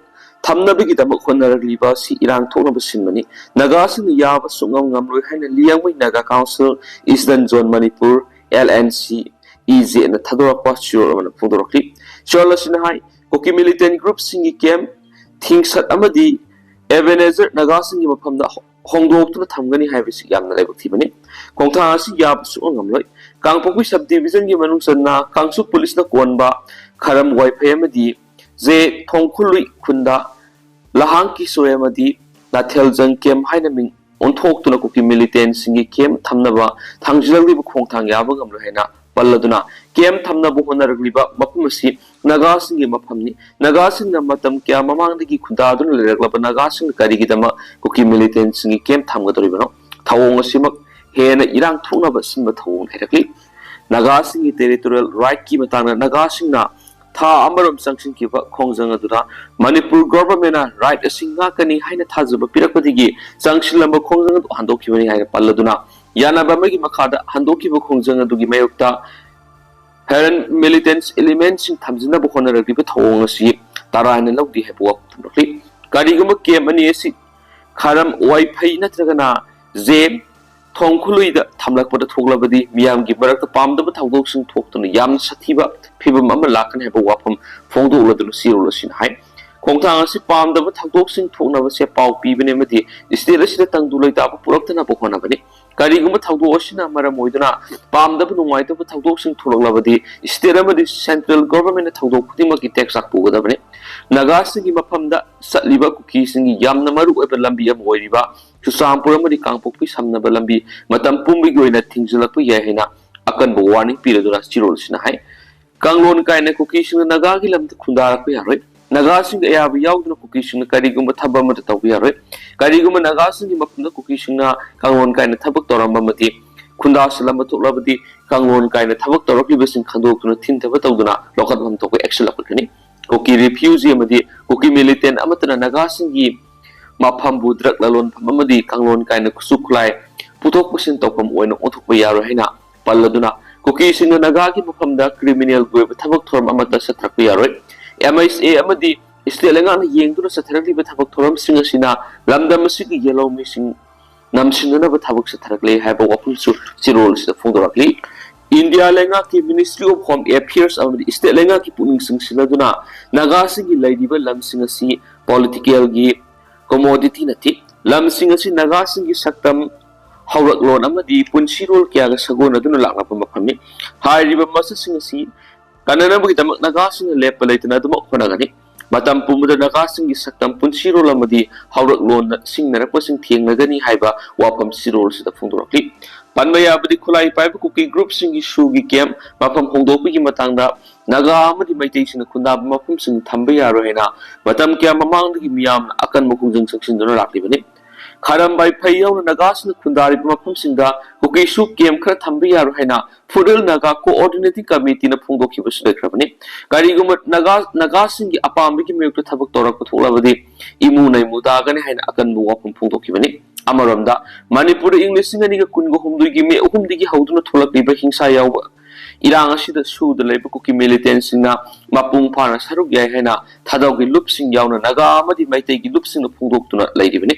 ꯊꯝꯅꯕꯒꯤꯗꯃꯛ ꯍꯣꯠꯅꯔꯛꯂꯤꯕ ꯑꯁꯤ ꯏꯔꯥꯡ ꯊꯣꯛꯅꯕ ꯁꯤꯟꯕꯅꯤ꯫ ꯅꯥꯒꯥꯁꯤꯡꯅ ꯌꯥꯕ ꯁꯨꯡꯉꯝ ꯉꯝꯂꯣꯏ ꯍꯥꯏꯅ Liangmai Naga council eastern zone Manipur, L N C E ꯖꯦꯅ ꯊꯥꯗꯣꯔꯛꯄ ꯆꯦꯔꯣꯜ ꯑꯃꯅ ꯐꯣꯡꯗꯣꯔꯛꯂꯤ꯫ ꯆꯦꯔꯣꯜ ꯑꯁꯤꯅ ꯍꯥꯏ, ꯀꯨꯀꯤ ꯃꯤꯂꯤꯇꯦꯟꯠ ꯒ꯭ꯔꯨꯞꯁꯤꯡꯒꯤ ꯀꯦꯝꯞ ꯊꯤꯡꯁꯠ ꯑꯃꯗꯤ ꯑꯦꯕꯦꯅꯦꯖꯔ ꯅꯥꯒꯥꯁꯤꯡꯒꯤ ꯃꯐꯝꯗ ꯍꯣꯡꯗꯣꯛꯇꯨꯅ ꯊꯝꯒꯅꯤ ꯍꯥꯏꯕꯁꯤ ꯌꯥꯝꯅ ꯂꯥꯏꯕꯛ ꯊꯤꯕꯅꯤ꯫ ꯈꯣꯡꯊꯥꯡ ꯑꯁꯤ ꯌꯥꯕ ꯁꯨꯡꯉꯝ ꯉꯝꯂꯣꯏ꯫ ꯀꯥꯡꯄꯣꯛꯄꯤ ꯁꯕ ꯗꯤꯕꯤꯖꯟꯒꯤ ꯃꯅꯨꯡ ꯆꯟꯅ ꯀꯥꯡꯆꯨꯞ ꯄꯨꯂꯤꯁꯅ ꯀꯣꯟꯕ ꯈꯔꯝ ꯋꯥꯏꯐꯩ ꯑꯃꯗꯤ ꯖꯦ ꯊꯣꯡꯈꯨꯜꯂꯨꯏ ꯈꯨꯟꯗ ꯂꯍꯥꯡ ꯀꯤꯁꯣꯏ ꯑꯃꯗꯤ ꯅꯥꯊꯦꯜꯖꯪ ꯀꯦꯝꯞ ꯍꯥꯏꯅ ꯃꯤꯡ ꯑꯣꯟꯊꯣꯛꯇꯨꯅ ꯀꯨꯀꯤ ꯃꯤꯂꯤꯇꯦꯟꯠꯁꯤꯡꯒꯤ ꯀꯦꯝꯞ ꯊꯝꯅꯕ ꯊꯥꯡꯖꯤꯜꯂꯛꯂꯤꯕ ꯈꯣꯡꯊꯥꯡ ꯌꯥꯕ ꯉꯝꯂꯣꯏ ꯍꯥꯏꯅ ꯄꯜꯂꯗꯨꯅ ꯀꯦꯝꯞ ꯊꯝꯅꯕ ꯍꯣꯠꯅꯔꯛꯂꯤꯕ ꯃꯐꯝ ꯑꯁꯤ ꯅꯥꯒꯥꯁꯤꯡꯒꯤ ꯃꯐꯝꯅꯤ꯫ ꯅꯥꯒꯥꯁꯤꯡꯅ ꯃꯇꯝ ꯀꯌꯥ ꯃꯃꯥꯡꯗꯒꯤ ꯈꯨꯟꯗꯥꯗꯨꯅ ꯂꯩꯔꯛꯂꯕ ꯅꯥꯒꯥꯁꯤꯡꯅ ꯀꯔꯤꯒꯤꯗꯃꯛ ꯀꯨꯀꯤ ꯃꯤꯂꯤꯇꯦꯟꯠꯁꯤꯡꯒꯤ ꯀꯦꯝꯞ ꯊꯝꯒꯗꯧꯔꯤꯕꯅꯣ? ꯊꯧꯑꯣꯡ ꯑꯁꯤꯃꯛ ꯍꯦꯟꯅ ꯏꯔꯥꯡ ꯊꯣꯛꯅꯕ ꯁꯤꯟꯕ ꯊꯧꯑꯣꯡ ꯍꯥꯏꯔꯛꯂꯤ꯫ ꯅꯥꯒꯥꯁꯤꯡꯒꯤ ꯇꯦꯔꯤꯇꯣꯔꯤꯌꯦꯜ ꯔꯥꯏꯠꯀꯤ ꯃꯇꯥꯡꯗ ꯅꯥꯒꯥꯁꯤꯡꯅ ꯊꯥ ꯑꯃꯔꯣꯝ ꯆꯪꯁꯤꯟꯈꯤꯕ ꯈꯣꯡꯖꯪ ꯑꯗꯨꯗ ꯃꯅꯤꯄꯨꯔ ꯒꯣꯚꯔꯟꯃꯦꯟꯅ ꯔꯥꯏꯠ ꯑꯁꯤ ꯉꯥꯛꯀꯅꯤ ꯍꯥꯏꯅ ꯊꯥꯖꯕ ꯄꯤꯔꯛꯄꯗꯒꯤ ꯆꯪꯁꯤꯜꯂꯝꯕ ꯈꯣꯡꯖꯪ ꯑꯗꯨ ꯍꯟꯗꯣꯛꯈꯤꯕꯅꯤ ꯍꯥꯏꯅ ꯄꯜꯂꯗꯨꯅ, ꯌꯥꯅꯕ ꯑꯃꯒꯤ ꯃꯈꯥꯗ ꯍꯟꯗꯣꯛꯈꯤꯕ ꯈꯣꯡꯖꯪ ꯑꯗꯨꯒꯤ ꯃꯥꯌꯣꯛꯇ ꯍꯦꯔꯟ ꯃꯤꯂꯤꯇꯦꯟꯁ ꯏꯂꯤꯃꯦꯟꯁꯤꯡ ꯊꯝꯖꯤꯟꯅꯕ ꯍꯣꯠꯅꯔꯛꯂꯤꯕ ꯊꯧꯑꯣꯡ ꯑꯁꯤ ꯇꯔꯥꯏꯅ ꯂꯧꯗꯦ ꯍꯥꯏꯕ ꯋꯥꯐꯝ ꯊꯝꯂꯛꯂꯤ꯫ ꯀꯔꯤꯒꯨꯝꯕ ꯀꯦꯝ ꯑꯅꯤ ꯑꯁꯤ ꯈꯥꯔꯝ, ꯋꯥꯏꯐꯩ ꯅꯠꯇ꯭ꯔꯒꯅ ꯖꯦ ꯊꯣꯡꯈꯨꯂꯨꯏꯗ ꯊꯝꯂꯛꯄꯗ ꯊꯣꯛꯂꯕꯗꯤ ꯃꯤꯌꯥꯝꯒꯤ ꯃꯔꯛꯇ ꯄꯥꯝꯗꯕ ꯊꯧꯗꯣꯛꯁꯤꯡ ꯊꯣꯛꯇꯨꯅ ꯌꯥꯝꯅ ꯁꯥꯊꯤꯕ ꯐꯤꯕꯝ ꯑꯃ ꯂꯥꯛꯀꯅꯤ ꯍꯥꯏꯕ ꯋꯥꯐꯝ ꯐꯣꯡꯗꯣꯛꯂꯗꯨꯅ ꯆꯦꯔꯣꯜ ꯑꯁꯤꯅ ꯍꯥꯏ꯫ ꯈꯣꯡꯊꯥꯡ ꯑꯁꯤ ꯄꯥꯝꯗꯕ ꯊꯧꯗꯣꯛꯁꯤꯡ ꯊꯣꯛꯅꯕꯁꯦ ꯄꯥꯎ ꯄꯤꯕꯅꯤ ꯑꯃꯗꯤ ꯁ꯭ꯇꯦꯠ ꯑꯁꯤꯗ ꯇꯪꯗꯨ ꯂꯩꯇꯥꯕ ꯄꯨꯔꯛꯇꯅꯕ ꯍꯣꯠꯅꯕꯅꯤ꯫ ꯀꯔꯤꯒꯨꯝꯕ ꯊꯧꯗꯣꯛ ꯑꯁꯤꯅ ꯃꯔꯝ ꯑꯣꯏꯗꯨꯅ ꯄꯥꯝꯗꯕ ꯅꯨꯡꯉꯥꯏꯇꯕ ꯊꯧꯗꯣꯛꯁꯤꯡ ꯊꯣꯛꯂꯛꯂꯕꯗꯤ ꯁ꯭ꯇꯦꯠ ꯑꯃꯗꯤ ꯁꯦꯟꯇ꯭ꯔꯦꯜ ꯒꯣꯚꯔꯟꯃꯦꯟꯅ ꯊꯧꯗꯣꯛ ꯈꯨꯗꯤꯡꯃꯛꯀꯤ ꯇꯦꯛꯁ ꯄꯨꯒꯗꯕꯅꯤ꯫ ꯅꯥꯒꯥꯁꯤꯡꯒꯤ ꯃꯐꯝꯗ ꯆꯠꯂꯤꯕ ꯀꯨꯀꯤꯁꯤꯡꯒꯤ ꯌꯥꯝꯅ ꯃꯔꯨꯑꯣꯏꯕ ꯂꯝꯕꯤ ꯑꯃ ꯑꯣꯏꯔꯤꯕ ꯆꯨꯔꯆꯥꯟꯄꯨꯔ ꯑꯃꯗꯤ ꯀꯥꯡꯄꯣꯛꯄꯤ ꯁꯝꯅꯕ ꯂꯝꯕꯤ ꯃꯇꯝ ꯄꯨꯝꯕꯒꯤ ꯑꯣꯏꯅ ꯊꯤꯡꯖꯤꯜꯂꯛꯄ ꯌꯥꯏ ꯍꯥꯏꯅ ꯑꯀꯟꯕ ꯋꯥꯔꯅꯤꯡ ꯄꯤꯔꯗꯨꯅ ꯆꯦꯔꯣꯜ ꯑꯁꯤꯅ ꯍꯥꯏ꯫ ꯀꯥꯡꯂꯣꯟ ꯀꯥꯏꯅ ꯀꯨꯀꯤꯁꯤꯡꯅ ꯅꯥꯒꯥꯒꯤ ꯂꯝꯗ ꯈꯨꯟꯗꯥꯔꯛꯄ ꯌꯥꯔꯣꯏ꯫ ꯅꯥꯒꯥꯁꯤꯡꯒꯤ ꯑꯌꯥꯕ ꯌꯥꯎꯗꯅ ꯀꯨꯀꯤꯁꯤꯡꯅ ꯀꯔꯤꯒꯨꯝꯕ ꯊꯕꯛ ꯑꯃꯠꯇ ꯇꯧꯕ ꯌꯥꯔꯣꯏ꯫ ꯀꯔꯤꯒꯨꯝꯕ ꯅꯥꯒꯥꯁꯤꯡꯒꯤ ꯃꯐꯝꯗ ꯀꯨꯀꯤꯁꯤꯡꯅ ꯀꯥꯡꯂꯣꯟ ꯀꯥꯏꯅ ꯊꯕꯛ ꯇꯧꯔꯝꯕ ꯑꯃꯗꯤ ꯈꯨꯟꯗꯥꯁꯤꯜꯂꯝꯕ ꯊꯣꯛꯂꯕꯗꯤ ꯀꯥꯡꯂꯣꯟ ꯀꯥꯏꯅ ꯊꯕꯛ ꯇꯧꯔꯛꯂꯤꯕꯁꯤꯡ ꯈꯪꯗꯣꯛꯇꯨꯅ ꯊꯤꯡꯊꯕ ꯇꯧꯗꯨꯅ ꯂꯧꯈꯠꯐꯝ ꯊꯣꯛꯄ action ꯂꯧꯈꯠꯀꯅꯤ꯫ ꯀꯨꯀꯤ ꯔꯤꯐ꯭ꯌꯨꯖꯤ ꯑꯃꯗꯤ ꯀꯨꯀꯤ ꯃꯤꯂꯤꯇꯦꯟ ꯑꯃꯠꯇꯅ ꯅꯥꯒꯥꯁꯤꯡꯒꯤ ꯃꯐꯝꯕꯨ ꯗ꯭ꯔꯒ ꯂꯂꯣꯟꯐꯝ ꯑꯃꯗꯤ ꯀꯥꯡꯂꯣꯟ ꯀꯥꯏꯅ ꯈꯨꯠꯁꯨ ꯈꯨꯠꯂꯥꯏ ꯄꯨꯊꯣꯛ ꯄꯨꯁꯤꯟ ꯇꯧꯐꯝ ꯑꯣꯏꯅ ꯑꯣꯟꯊꯣꯛꯄ ꯌꯥꯔꯣꯏ ꯍꯥꯏꯅ ꯄꯜꯂꯗꯨꯅ, ꯀꯨꯀꯤꯁꯤꯡꯅ ꯅꯥꯒꯥꯒꯤ ꯃꯐꯝꯗ ꯀ꯭ꯔꯤꯃꯤꯅꯦꯜꯒꯤ ꯑꯣꯏꯕ ꯊꯕꯛ ꯊꯧꯔꯝ ꯑꯃꯠꯇ ꯆꯠꯊꯔꯛꯄ ꯌꯥꯔꯣꯏ꯫ ꯑꯦꯝ ꯑꯩꯆ ꯑꯦ ꯑꯃꯗꯤ ꯁ꯭ꯇꯦꯠ ꯂꯩꯉꯥꯛꯅ ꯌꯦꯡꯗꯨꯅ ꯆꯠꯊꯔꯛꯂꯤꯕ ꯊꯕꯛ ꯊꯧꯔꯝꯁꯤꯡ ꯑꯁꯤꯅ ꯂꯝꯗꯝ ꯑꯁꯤꯒꯤ ꯌꯦꯜꯍꯧꯃꯤꯁꯤꯡ ꯅꯝꯁꯤꯟꯅꯅꯕ ꯊꯕꯛ ꯆꯠꯊꯔꯛꯂꯦ ꯍꯥꯏꯕ ꯋꯥꯐꯝꯁꯨ ꯆꯦꯔꯣꯜ ꯑꯁꯤꯗ ꯐꯣꯡꯗꯣꯔꯛꯂꯤ꯫ ꯏꯟꯗꯤꯌꯥ ꯂꯩꯉꯥꯛꯀꯤ Ministry of Home Affairs ꯑꯃꯗꯤ ꯁ꯭ꯇꯦꯠ ꯂꯩꯉꯥꯛꯀꯤ ꯄꯨꯛꯅꯤꯡ ꯆꯤꯡꯁꯤꯜꯂꯗꯨꯅ ꯅꯥꯒꯥꯁꯤꯡꯒꯤ ꯂꯩꯔꯤꯕ ꯂꯝꯁꯤꯡ ꯑꯁꯤ ꯄꯣꯂꯤꯇꯤꯀꯦꯜꯒꯤ ꯀꯣꯃꯣꯗꯤꯇꯤ ꯅꯠꯇꯦ꯫ ꯂꯝꯁꯤꯡ ꯑꯁꯤ ꯅꯥꯒꯥꯁꯤꯡꯒꯤ ꯁꯛꯇꯝ, ꯍꯧꯔꯛꯂꯣꯟ ꯑꯃꯗꯤ ꯄꯨꯟꯁꯤꯔꯣꯜ ꯀꯌꯥꯒ ꯁꯥꯒꯣꯟꯅꯗꯨꯅ ꯂꯥꯛꯂꯕ ꯃꯐꯝꯅꯤ꯫ ꯍꯥꯏꯔꯤꯕ ꯃꯁꯛꯁꯤꯡ ꯑꯁꯤ ꯀꯟꯅꯅꯕꯒꯤꯗꯃꯛ ꯅꯥꯒꯥꯁꯤꯡꯅ ꯂꯦꯞꯄ ꯂꯩꯇꯅ ꯑꯗꯨꯃꯛ ꯍꯣꯠꯅꯒꯅꯤ꯫ ꯃꯇꯝ ꯄꯨꯝꯕꯗ ꯅꯥꯒꯥꯁꯤꯡꯒꯤ ꯁꯛꯇꯝ, ꯄꯨꯟꯁꯤꯔꯣꯜ ꯑꯃꯗꯤ ꯍꯧꯔꯛꯂꯣꯟꯅ ꯁꯤꯡꯅꯔꯛꯄꯁꯤꯡ ꯊꯦꯡꯅꯒꯅꯤ ꯍꯥꯏꯕ ꯋꯥꯐꯝ ꯆꯦꯔꯣꯜ ꯑꯁꯤꯗ ꯐꯣꯡꯗꯣꯔꯛꯂꯤ꯫ ꯄꯟꯕ ꯌꯥꯕꯗꯤ ꯈꯨꯠꯂꯥꯏ ꯄꯥꯏꯕ ꯀꯨꯀꯤ ꯒ꯭ꯔꯨꯞꯁꯤꯡꯒꯤ ꯁꯨꯒꯤ ꯀꯦꯝ ꯃꯐꯝ ꯍꯣꯡꯗꯣꯛꯄꯒꯤ ꯃꯇꯥꯡꯗ ꯅꯥꯒꯥ ꯑꯃꯗꯤ ꯃꯩꯇꯩꯁꯤꯡꯅ ꯈꯨꯟꯗꯥꯕ ꯃꯐꯝꯁꯤꯡ ꯊꯝꯕ ꯌꯥꯔꯣꯏ ꯍꯥꯏꯅ ꯃꯇꯝ ꯀꯌꯥ ꯃꯃꯥꯡꯗꯒꯤ ꯃꯤꯌꯥꯝꯅ ꯑꯀꯟꯕ ꯈꯣꯡꯖꯪ ꯆꯪꯁꯤꯟꯗꯨꯅ ꯂꯥꯛꯂꯤꯕꯅꯤ꯫ ꯈꯥꯔꯝꯕꯥꯏ ꯐꯩ ꯌꯥꯎꯅ ꯅꯥꯒꯥꯁꯤꯡꯅ ꯈꯨꯟꯗꯥꯔꯤꯕ ꯃꯐꯝꯁꯤꯡꯗ ꯀꯨꯀꯤꯁꯨ ꯀꯦꯝ ꯈꯔ ꯊꯝꯕ ꯌꯥꯔꯣꯏ ꯍꯥꯏꯅ ꯐꯨꯔꯨꯜ ꯅꯥꯒꯥ ꯀꯣꯑꯣꯔꯗꯤꯅꯦꯇꯤꯡ ꯀꯃꯤꯇꯤꯅ ꯐꯣꯡꯗꯣꯛꯈꯤꯕꯁꯨ ꯂꯩꯈ꯭ꯔꯕꯅꯤ꯫ ꯀꯔꯤꯒꯨꯝꯕ ꯅꯥꯒꯥ ꯅꯥꯒꯥꯁꯤꯡꯒꯤ ꯑꯄꯥꯝꯕꯒꯤ ꯃꯥꯌꯣꯛꯇ ꯊꯕꯛ ꯇꯧꯔꯛꯄ ꯊꯣꯛꯂꯕꯗꯤ ꯏꯃꯨ ꯅꯩꯃꯨ ꯇꯥꯒꯅꯤ ꯍꯥꯏꯅ ꯑꯀꯟꯕ ꯋꯥꯐꯝ ꯐꯣꯡꯗꯣꯛꯈꯤꯕꯅꯤ꯫ ꯑꯃꯔꯣꯝꯗ, ꯃꯅꯤꯄꯨꯔꯗ ꯏꯪ ꯂꯤꯁꯤꯡ ꯑꯅꯤꯒ ꯀꯨꯟꯒ ꯍꯨꯝꯗꯣꯏꯒꯤ ꯃꯦ ꯑꯍꯨꯝꯗꯒꯤ ꯍꯧꯗꯨꯅ ꯊꯣꯛꯂꯛꯂꯤꯕ ꯍꯤꯡꯁꯥ ꯌꯥꯎꯕ ꯏꯔꯥꯡ ꯑꯁꯤꯗ ꯁꯨꯗ ꯂꯩꯕ ꯀꯨꯀꯤ ꯃꯤꯂꯤꯇꯦꯟꯁꯤꯡꯅ ꯃꯄꯨꯡ ꯐꯥꯅ ꯁꯔꯨꯛ ꯌꯥꯏ ꯍꯥꯏꯅ ꯊꯥꯗꯧꯒꯤ ꯂꯨꯞꯁꯤꯡ ꯌꯥꯎꯅ ꯅꯥꯒꯥ ꯑꯃꯗꯤ ꯃꯩꯇꯩꯒꯤ ꯂꯨꯞꯁꯤꯡꯅ ꯐꯣꯡꯗꯣꯛꯇꯨꯅ ꯂꯩꯔꯤꯕꯅꯤ꯫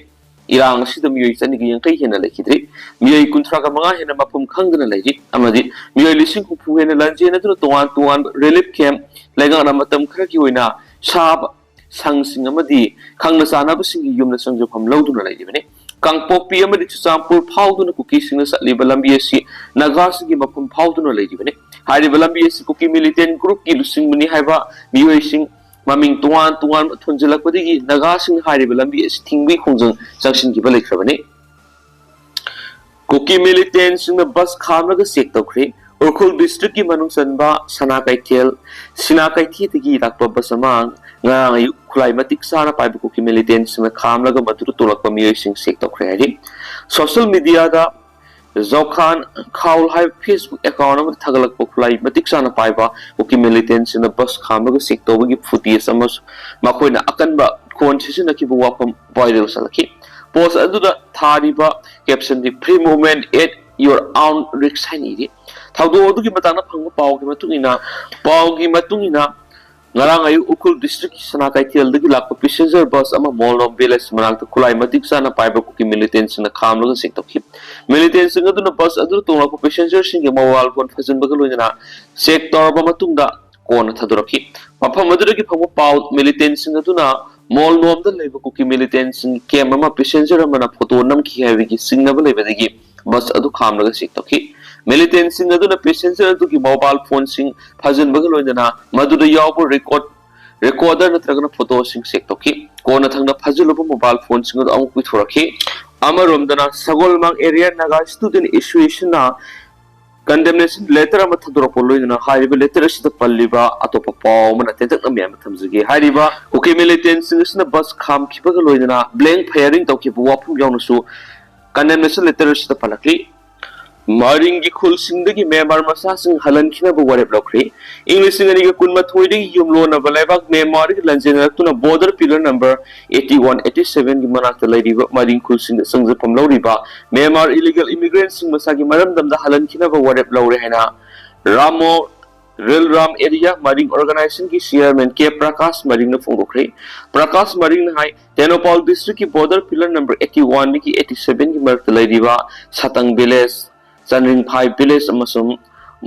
ꯏꯔꯥꯡ ꯑꯁꯤꯗ ꯃꯤꯑꯣꯏ ꯆꯅꯤꯒ ꯌꯥꯡꯈꯩ ꯍꯦꯟꯅ ꯂꯩꯈꯤꯗ꯭ꯔꯤ꯫ ꯃꯤꯑꯣꯏ ꯀꯨꯟꯊ꯭ꯔꯥꯒ ꯃꯉꯥ ꯍꯦꯟꯅ ꯃꯐꯝ ꯈꯪꯗꯅ ꯂꯩꯔꯤ ꯑꯃꯗꯤ ꯃꯤꯑꯣꯏ ꯂꯤꯁꯤꯡ ꯍꯨꯝꯐꯨ ꯍꯦꯟꯅ ꯂꯥꯟꯖꯦꯟꯅꯗꯨꯅ ꯇꯣꯉꯥꯟ ꯇꯣꯉꯥꯟꯕ ꯔꯤꯂꯤꯐ ꯀꯦꯝ, ꯂꯩꯉꯥꯛꯅ ꯃꯇꯝ ꯈꯔꯒꯤ ꯑꯣꯏꯅ ꯁꯥꯕ ꯁꯪꯁꯤꯡ ꯑꯃꯗꯤ ꯈꯪꯅ ꯆꯥꯟꯅꯕꯁꯤꯡꯒꯤ ꯌꯨꯝꯗ ꯆꯪꯖꯐꯝ ꯂꯧꯗꯨꯅ ꯂꯩꯔꯤꯕꯅꯤ꯫ ꯀꯥꯡꯄꯣꯛꯄꯤ ꯑꯃꯗꯤ ꯆꯨꯔꯆꯥꯟꯄꯨꯔ ꯐꯥꯎꯗꯨꯅ ꯀꯨꯀꯤꯁꯤꯡꯅ ꯆꯠꯂꯤꯕ ꯂꯝꯕꯤ ꯑꯁꯤ ꯅꯥꯒꯥꯁꯤꯡꯒꯤ ꯃꯐꯝ ꯐꯥꯎꯗꯨꯅ ꯂꯩꯔꯤꯕꯅꯤ꯫ ꯍꯥꯏꯔꯤꯕ ꯂꯝꯕꯤ ꯑꯁꯤ ꯀꯨꯀꯤ ꯃꯤꯂꯤꯇꯦꯟ ꯒ꯭ꯔꯨꯞꯀꯤ ꯂꯨꯆꯤꯡꯕꯅꯤ ꯍꯥꯏꯕ ꯃꯤꯑꯣꯏꯁꯤꯡ ꯃꯃꯤꯡ ꯇꯣꯉꯥꯟ ꯇꯣꯉꯥꯟꯕ ꯊꯣꯟꯖꯤꯜꯂꯛꯄꯗꯒꯤ ꯅꯥꯒꯥꯁꯤꯡꯅ ꯍꯥꯏꯔꯤꯕ ꯂꯝꯕꯤ ꯑꯁꯤ ꯊꯤꯡꯕꯒꯤ ꯈꯣꯡꯖꯪ ꯆꯪꯁꯤꯟꯈꯤꯕ ꯂꯩꯈ꯭ꯔꯕꯅꯤ꯫ ꯀꯨꯀꯤ ꯃꯤꯂꯤꯇꯦꯟꯁꯤꯡꯅ ꯕꯁ ꯈꯥꯝꯂꯒ ꯆꯦꯛ ꯇꯧꯈ꯭ꯔꯦ꯫ ꯎꯈ꯭ꯔꯨꯜ ꯗꯤꯁꯇ꯭ꯔꯤꯛꯀꯤ ꯃꯅꯨꯡ ꯆꯟꯕ ꯁꯅꯥ ꯀꯩꯊꯦꯜ, ꯁꯤꯅꯥ ꯀꯩꯊꯦꯜꯗꯒꯤ ꯂꯥꯛꯄ ꯕꯁ ꯑꯃ ꯉꯔꯥꯡ ꯑꯌꯨꯛ ꯈꯨꯠꯂꯥꯏ ꯃꯇꯤꯛ ꯆꯥꯅ ꯄꯥꯏꯕ ꯀꯨꯀꯤ ꯃꯤꯂꯤꯇꯦꯟꯁꯤꯡꯅ ꯈꯥꯝꯂꯒ ꯃꯗꯨꯗ ꯇꯣꯡꯂꯛꯄ ꯃꯤꯑꯣꯏꯁꯤꯡ ꯆꯦꯛ ꯇꯧꯈ꯭ꯔꯦ ꯍꯥꯏꯔꯤ꯫ ꯁꯣꯁꯤꯌꯦꯜ ꯃꯤꯗꯤꯌꯥꯗ ꯖꯣꯈꯥꯟ ꯈꯥꯎꯜ ꯍꯥꯏꯕ ꯐꯦꯁꯕꯨꯛ ꯑꯦꯀꯥꯎꯟ ꯑꯃꯗ ꯊꯥꯒꯠꯂꯛꯄ ꯈꯨꯠꯂꯥꯏ ꯃꯇꯤꯛ ꯆꯥꯅ ꯄꯥꯏꯕ ꯀꯨꯀꯤ ꯃꯤꯂꯤꯇꯦꯟꯁꯤꯡꯅ ꯕꯁ ꯈꯥꯝꯂꯒ ꯆꯦꯛ ꯇꯧꯕꯒꯤ ꯐꯨꯇꯦꯖ ꯑꯃꯁꯨ ꯃꯈꯣꯏꯅ ꯑꯀꯟꯕ ꯈꯣꯟ ꯁꯤꯖꯤꯟꯅꯈꯤꯕ ꯋꯥꯐꯝ ꯚꯥꯏꯔꯦꯜ ꯆꯠꯂꯛꯈꯤ꯫ ꯄꯣꯁ ꯑꯗꯨꯗ ꯊꯥꯔꯤꯕ ꯀꯦꯞꯁꯟꯗꯤ "Free movement at your own risk" ꯍꯥꯏꯅ ꯏꯔꯤ꯫ ꯊꯧꯗꯣꯛ ꯑꯗꯨꯒꯤ ꯃꯇꯥꯡꯗ ꯐꯪꯕ ꯄꯥꯎꯒꯤ ꯃꯇꯨꯡ ꯏꯟꯅ, ꯄꯥꯎꯒꯤ ꯃꯇꯨꯡ ꯏꯟꯅ, ꯉꯔꯥꯡ ꯑꯌꯨꯛ ꯎꯈ꯭ꯔꯨꯜ ꯗꯤꯁꯇ꯭ꯔꯤꯛꯀꯤ ꯁꯅꯥ ꯀꯩꯊꯦꯜꯗꯒꯤ ꯂꯥꯛꯄ ꯄꯦꯁꯦꯟꯖꯔ ꯕꯁ ꯑꯃ ꯃꯣꯜꯅꯣꯝ ꯚꯤꯂꯦꯖ ꯃꯅꯥꯛꯇ ꯈꯨꯠꯂꯥꯏ ꯃꯇꯤꯛ ꯆꯥꯅ ꯄꯥꯏꯕ ꯀꯨꯀꯤ ꯃꯤꯂꯤꯇꯦꯟꯁꯤꯡꯅ ꯈꯥꯝꯂꯒ ꯆꯦꯛ ꯇꯧꯈꯤ꯫ ꯃꯤꯂꯤꯇꯦꯟꯁꯤꯡ ꯑꯗꯨꯅ ꯕꯁ ꯑꯗꯨꯗ ꯇꯣꯡꯂꯛꯄ ꯄꯦꯁꯦꯟꯖꯔꯁꯤꯡꯒꯤ ꯃꯣꯕꯥꯏꯜ ꯐꯣꯟ ꯐꯥꯖꯤꯟꯕꯒ ꯂꯣꯏꯅꯅ ꯆꯦꯛ ꯇꯧꯔꯕ ꯃꯇꯨꯡꯗ ꯀꯣꯟꯅ ꯊꯥꯗꯣꯔꯛꯈꯤ꯫ ꯃꯐꯝ ꯑꯗꯨꯗꯒꯤ ꯐꯪꯕ ꯄꯥꯎ, ꯃꯤꯂꯤꯇꯦꯟꯁꯤꯡ ꯑꯗꯨꯅ ꯃꯣꯜꯅꯣꯝꯗ ꯂꯩꯕ ꯀꯨꯀꯤ ꯃꯤꯂꯤꯇꯦꯟꯁꯤꯡꯒꯤ ꯀꯦꯝ ꯑꯃ ꯄꯦꯁꯦꯟꯖꯔ ꯑꯃꯅ ꯐꯣꯇꯣ ꯅꯝꯈꯤ ꯍꯥꯏꯕꯒꯤ ꯆꯤꯡꯅꯕ ꯂꯩꯕꯗꯒꯤ ꯕꯁ ꯑꯗꯨ ꯈꯥꯝꯂꯒ ꯆꯦꯛ ꯇꯧꯈꯤ꯫ ꯃꯤꯂꯤꯇꯦꯟꯁꯤꯡ ꯑꯗꯨꯅ ꯄꯦꯁꯦꯟꯖꯔ ꯑꯗꯨꯒꯤ ꯃꯣꯕꯥꯏꯜ ꯐꯣꯟꯁꯤꯡ ꯐꯥꯖꯤꯟꯕꯒ ꯂꯣꯏꯅꯅ ꯃꯗꯨꯗ ꯌꯥꯎꯕ ꯔꯦꯀꯣꯔꯗ, ꯔꯦꯀꯣꯔꯗꯔ ꯅꯠꯇ꯭ꯔꯒꯅ ꯐꯣꯇꯣꯁꯤꯡ ꯆꯦꯛ ꯇꯧꯈꯤ꯫ ꯀꯣꯟꯅ ꯊꯪꯅ ꯐꯥꯖꯤꯜꯂꯨꯕ ꯃꯣꯕꯥꯏꯜ ꯐꯣꯟꯁꯤꯡ ꯑꯗꯨ ꯑꯃꯨꯛ ꯄꯤꯊꯣꯔꯛꯈꯤ꯫ ꯑꯃꯔꯣꯝꯗꯅ, ꯁꯒꯣꯜꯃꯥꯡ ꯑꯦꯔꯤꯌꯥ ꯅꯥꯒꯥ ꯁ꯭ꯇꯨꯗꯦꯟꯠ ꯑꯦꯁꯣꯁꯤꯌꯦꯁꯟꯅ condemnation letter ꯑꯃ ꯊꯥꯗꯣꯔꯛꯄ ꯂꯣꯏꯅꯅ ꯍꯥꯏꯔꯤꯕ letter ꯑꯁꯤꯗ ꯄꯜꯂꯤꯕ ꯑꯇꯣꯞꯄ ꯄꯥꯎ ꯑꯃꯅ ꯇꯦꯟꯇꯛꯅ ꯃꯌꯥꯝ ꯊꯝꯖꯒꯦ꯫ ꯍꯥꯏꯔꯤꯕ ꯀꯨꯀꯤ militantꯁꯤꯡ ꯑꯁꯤꯅ bus ꯈꯥꯝꯈꯤꯕꯒ ꯂꯣꯏꯅꯅ blank firing ꯇꯧꯈꯤꯕ ꯋꯥꯐꯝ ꯌꯥꯎꯅꯁꯨ condemnation letter ꯑꯁꯤꯗ ꯄꯜꯂꯛꯂꯤ꯫ ꯃꯔꯤꯡꯒꯤ ꯈꯨꯜꯁꯤꯡꯗꯒꯤ ꯃ꯭ꯌꯥꯟꯃꯥꯔ ꯃꯆꯥꯁꯤꯡ ꯍꯜꯍꯟꯈꯤꯅꯕ ꯋꯥꯔꯦꯞ ꯂꯧꯈ꯭ꯔꯦ꯫ ꯏꯪ ꯂꯤꯁꯤꯡ ꯑꯅꯤꯒ ꯀꯨꯟꯃꯥꯊꯣꯏꯗꯒꯤ ꯌꯨꯝꯂꯣꯟꯅꯕ ꯂꯩꯕꯥꯛ ꯃ꯭ꯌꯥꯟꯃꯥꯔꯗꯒꯤ ꯂꯥꯟꯖꯦꯟꯅꯔꯛꯇꯨꯅ border pillar number eighty one eighty seven ꯒꯤ ꯃꯅꯥꯛꯇ ꯂꯩꯔꯤꯕ ꯃꯔꯤꯡ ꯈꯨꯜꯁꯤꯡꯗ ꯆꯪꯖꯐꯝ ꯂꯧꯔꯤꯕ ꯃ꯭ꯌꯥꯟꯃꯥꯔ illegal immigrantꯁꯤꯡ ꯃꯁꯥꯒꯤ ꯃꯔꯝꯗꯝꯗ ꯍꯜꯍꯟꯈꯤꯅꯕ ꯋꯥꯔꯦꯞ ꯂꯧꯔꯦ ꯍꯥꯏꯅ ꯔꯥꯃꯣ ꯔꯤꯜ ꯔꯥꯝ ꯑꯦꯔꯤꯌꯥ ꯃꯔꯤꯡ organizationꯒꯤ chairman ꯀꯦ ꯄ꯭ꯔꯀꯥꯁ ꯃꯔꯤꯡꯅ ꯐꯣꯡꯗꯣꯛꯈ꯭ꯔꯦ꯫ ꯄ꯭ꯔꯀꯥꯁ ꯃꯔꯤꯡꯅ ꯍꯥꯏ, ꯇꯦꯡꯅꯧꯄꯥꯜ districtꯀꯤ border pillar number eighty oneꯗꯒꯤ eighty sevenꯒꯤ ꯃꯔꯛꯇ ꯂꯩꯔꯤꯕ ꯁꯇꯪ village, ꯆꯟꯔꯤꯡꯐꯥꯏ village ꯑꯃꯁꯨꯡ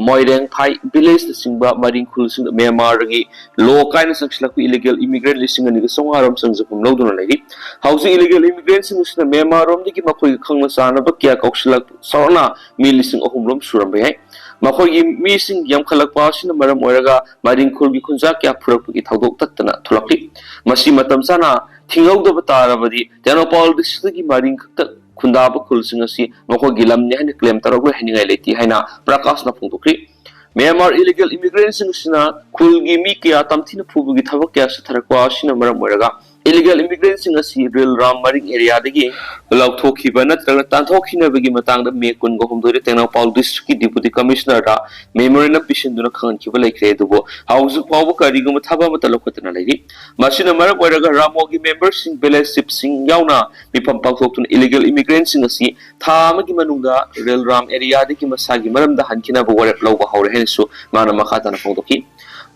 ꯃꯣꯏꯔꯦꯡꯐꯥꯏ villageꯅꯆꯤꯡꯕ ꯃꯔꯤꯡ ꯈꯨꯜꯁꯤꯡꯗ ꯃ꯭ꯌꯥꯟꯃꯥꯔꯒꯤ ꯂꯣ ꯀꯥꯏꯅ ꯆꯪꯁꯤꯜꯂꯛꯄ illegal immigrant ꯂꯤꯁꯤꯡ ꯑꯅꯤꯒ ꯆꯥꯝꯃꯉꯥ ꯔꯣꯝ ꯆꯪꯖꯐꯝ ꯂꯧꯗꯨꯅ ꯂꯩꯔꯤ꯫ ꯍꯧꯖꯤꯛ illegal immigrantꯁꯤꯡ ꯑꯁꯤꯅ ꯃ꯭ꯌꯥꯟꯃꯥꯔꯔꯣꯝꯗꯒꯤ ꯃꯈꯣꯏꯒꯤ ꯈꯪꯅ ꯆꯥꯟꯅꯕ ꯀꯌꯥ ꯀꯧꯁꯤꯜꯂꯛ ꯆꯥꯎꯔꯥꯛꯅ ꯃꯤ ꯂꯤꯁꯤꯡ ꯑꯍꯨꯝ ꯔꯣꯝ ꯁꯨꯔꯝꯕ ꯌꯥꯏ꯫ ꯃꯈꯣꯏꯒꯤ ꯃꯤꯁꯤꯡ ꯌꯥꯝꯈꯠꯂꯛꯄ ꯑꯁꯤꯅ ꯃꯔꯝ ꯑꯣꯏꯔꯒ ꯃꯔꯤꯡ ꯈꯨꯜꯒꯤ ꯈꯨꯟꯖꯥ ꯀꯌꯥ ꯐꯨꯔꯛꯄꯒꯤ ꯊꯧꯗꯣꯛ ꯇꯠꯇꯅ ꯊꯣꯛꯂꯛꯂꯤ꯫ ꯃꯁꯤ ꯃꯇꯝ ꯆꯥꯅ ꯊꯤꯡꯍꯧꯗꯕ ꯇꯥꯔꯕꯗꯤ ꯇꯦꯡꯅꯧꯄꯥꯜ districtꯀꯤ ꯃꯔꯤꯡ ꯈꯛꯇ ꯈꯨꯟꯗꯥꯕ ꯈꯨꯜꯁꯤꯡ ꯑꯁꯤ ꯃꯈꯣꯏꯒꯤ ꯂꯝꯅꯤ ꯍꯥꯏꯅ claim ꯇꯧꯔꯛꯂꯣꯏ ꯍꯥꯏꯅꯤꯡꯉꯥꯏ ꯂꯩꯇꯦ ꯍꯥꯏꯅ ꯄ꯭ꯔꯀꯥꯁꯅ ꯐꯣꯡꯗꯣꯛꯈꯤ꯫ ꯃ꯭ꯌꯥꯟꯃꯥꯔ illegal immigrantꯁꯤꯡ ꯑꯁꯤꯅ ꯈꯨꯜꯒꯤ ꯃꯤ ꯀꯌꯥ ꯇꯝꯊꯤꯅ ꯐꯨꯕꯒꯤ ꯊꯕꯛ ꯀꯌꯥ ꯆꯠꯊꯔꯛꯄ ꯑꯁꯤꯅ ꯃꯔꯝ ꯑꯣꯏꯔꯒ illegal immigrantꯁꯤꯡ ꯑꯁꯤ ꯔꯤꯜ ꯔꯥꯝ ꯃꯔꯤꯡ areaꯗꯒꯤ ꯂꯧꯊꯣꯛꯈꯤꯕ ꯅꯠꯇ꯭ꯔꯒ ꯇꯥꯟꯊꯣꯛꯈꯤꯅꯕꯒꯤ ꯃꯇꯥꯡꯗ ꯃꯦ ꯀꯨꯟꯒ ꯍꯨꯝꯗꯣꯏꯗ ꯇꯦꯡꯅꯧꯄꯥꯜ districtꯀꯤ deputy commissionerꯗ memorandum ꯄꯤꯁꯤꯟꯗꯨꯅ ꯈꯪꯍꯟꯈꯤꯕ ꯂꯩꯈ꯭ꯔꯦ꯫ ꯑꯗꯨꯕꯨ ꯍꯧꯖꯤꯛ ꯐꯥꯎꯕ ꯀꯔꯤꯒꯨꯝꯕ ꯊꯕꯛ ꯑꯃꯠꯇ ꯂꯧꯈꯠꯇꯅ ꯂꯩꯔꯤ꯫ ꯃꯁꯤꯅ ꯃꯔꯝ ꯑꯣꯏꯔꯒ ꯔꯥꯃꯣꯒꯤ memberꯁꯤꯡ, village chiefꯁꯤꯡ ꯌꯥꯎꯅ ꯃꯤꯐꯝ ꯄꯥꯡꯊꯣꯛꯇꯨꯅ illegal immigrantꯁꯤꯡ ꯑꯁꯤ ꯊꯥ ꯑꯃꯒꯤ ꯃꯅꯨꯡꯗ ꯔꯤꯜ ꯔꯥꯝ areaꯗꯒꯤ ꯃꯁꯥꯒꯤ ꯃꯔꯝꯗ ꯍꯟꯈꯤꯅꯕ ꯋꯥꯔꯦꯞ ꯂꯧꯕ ꯍꯧꯔꯦ ꯍꯥꯏꯅꯁꯨ ꯃꯥꯅ ꯃꯈꯥ ꯇꯥꯅ ꯐꯣꯡꯗꯣꯛꯈꯤ꯫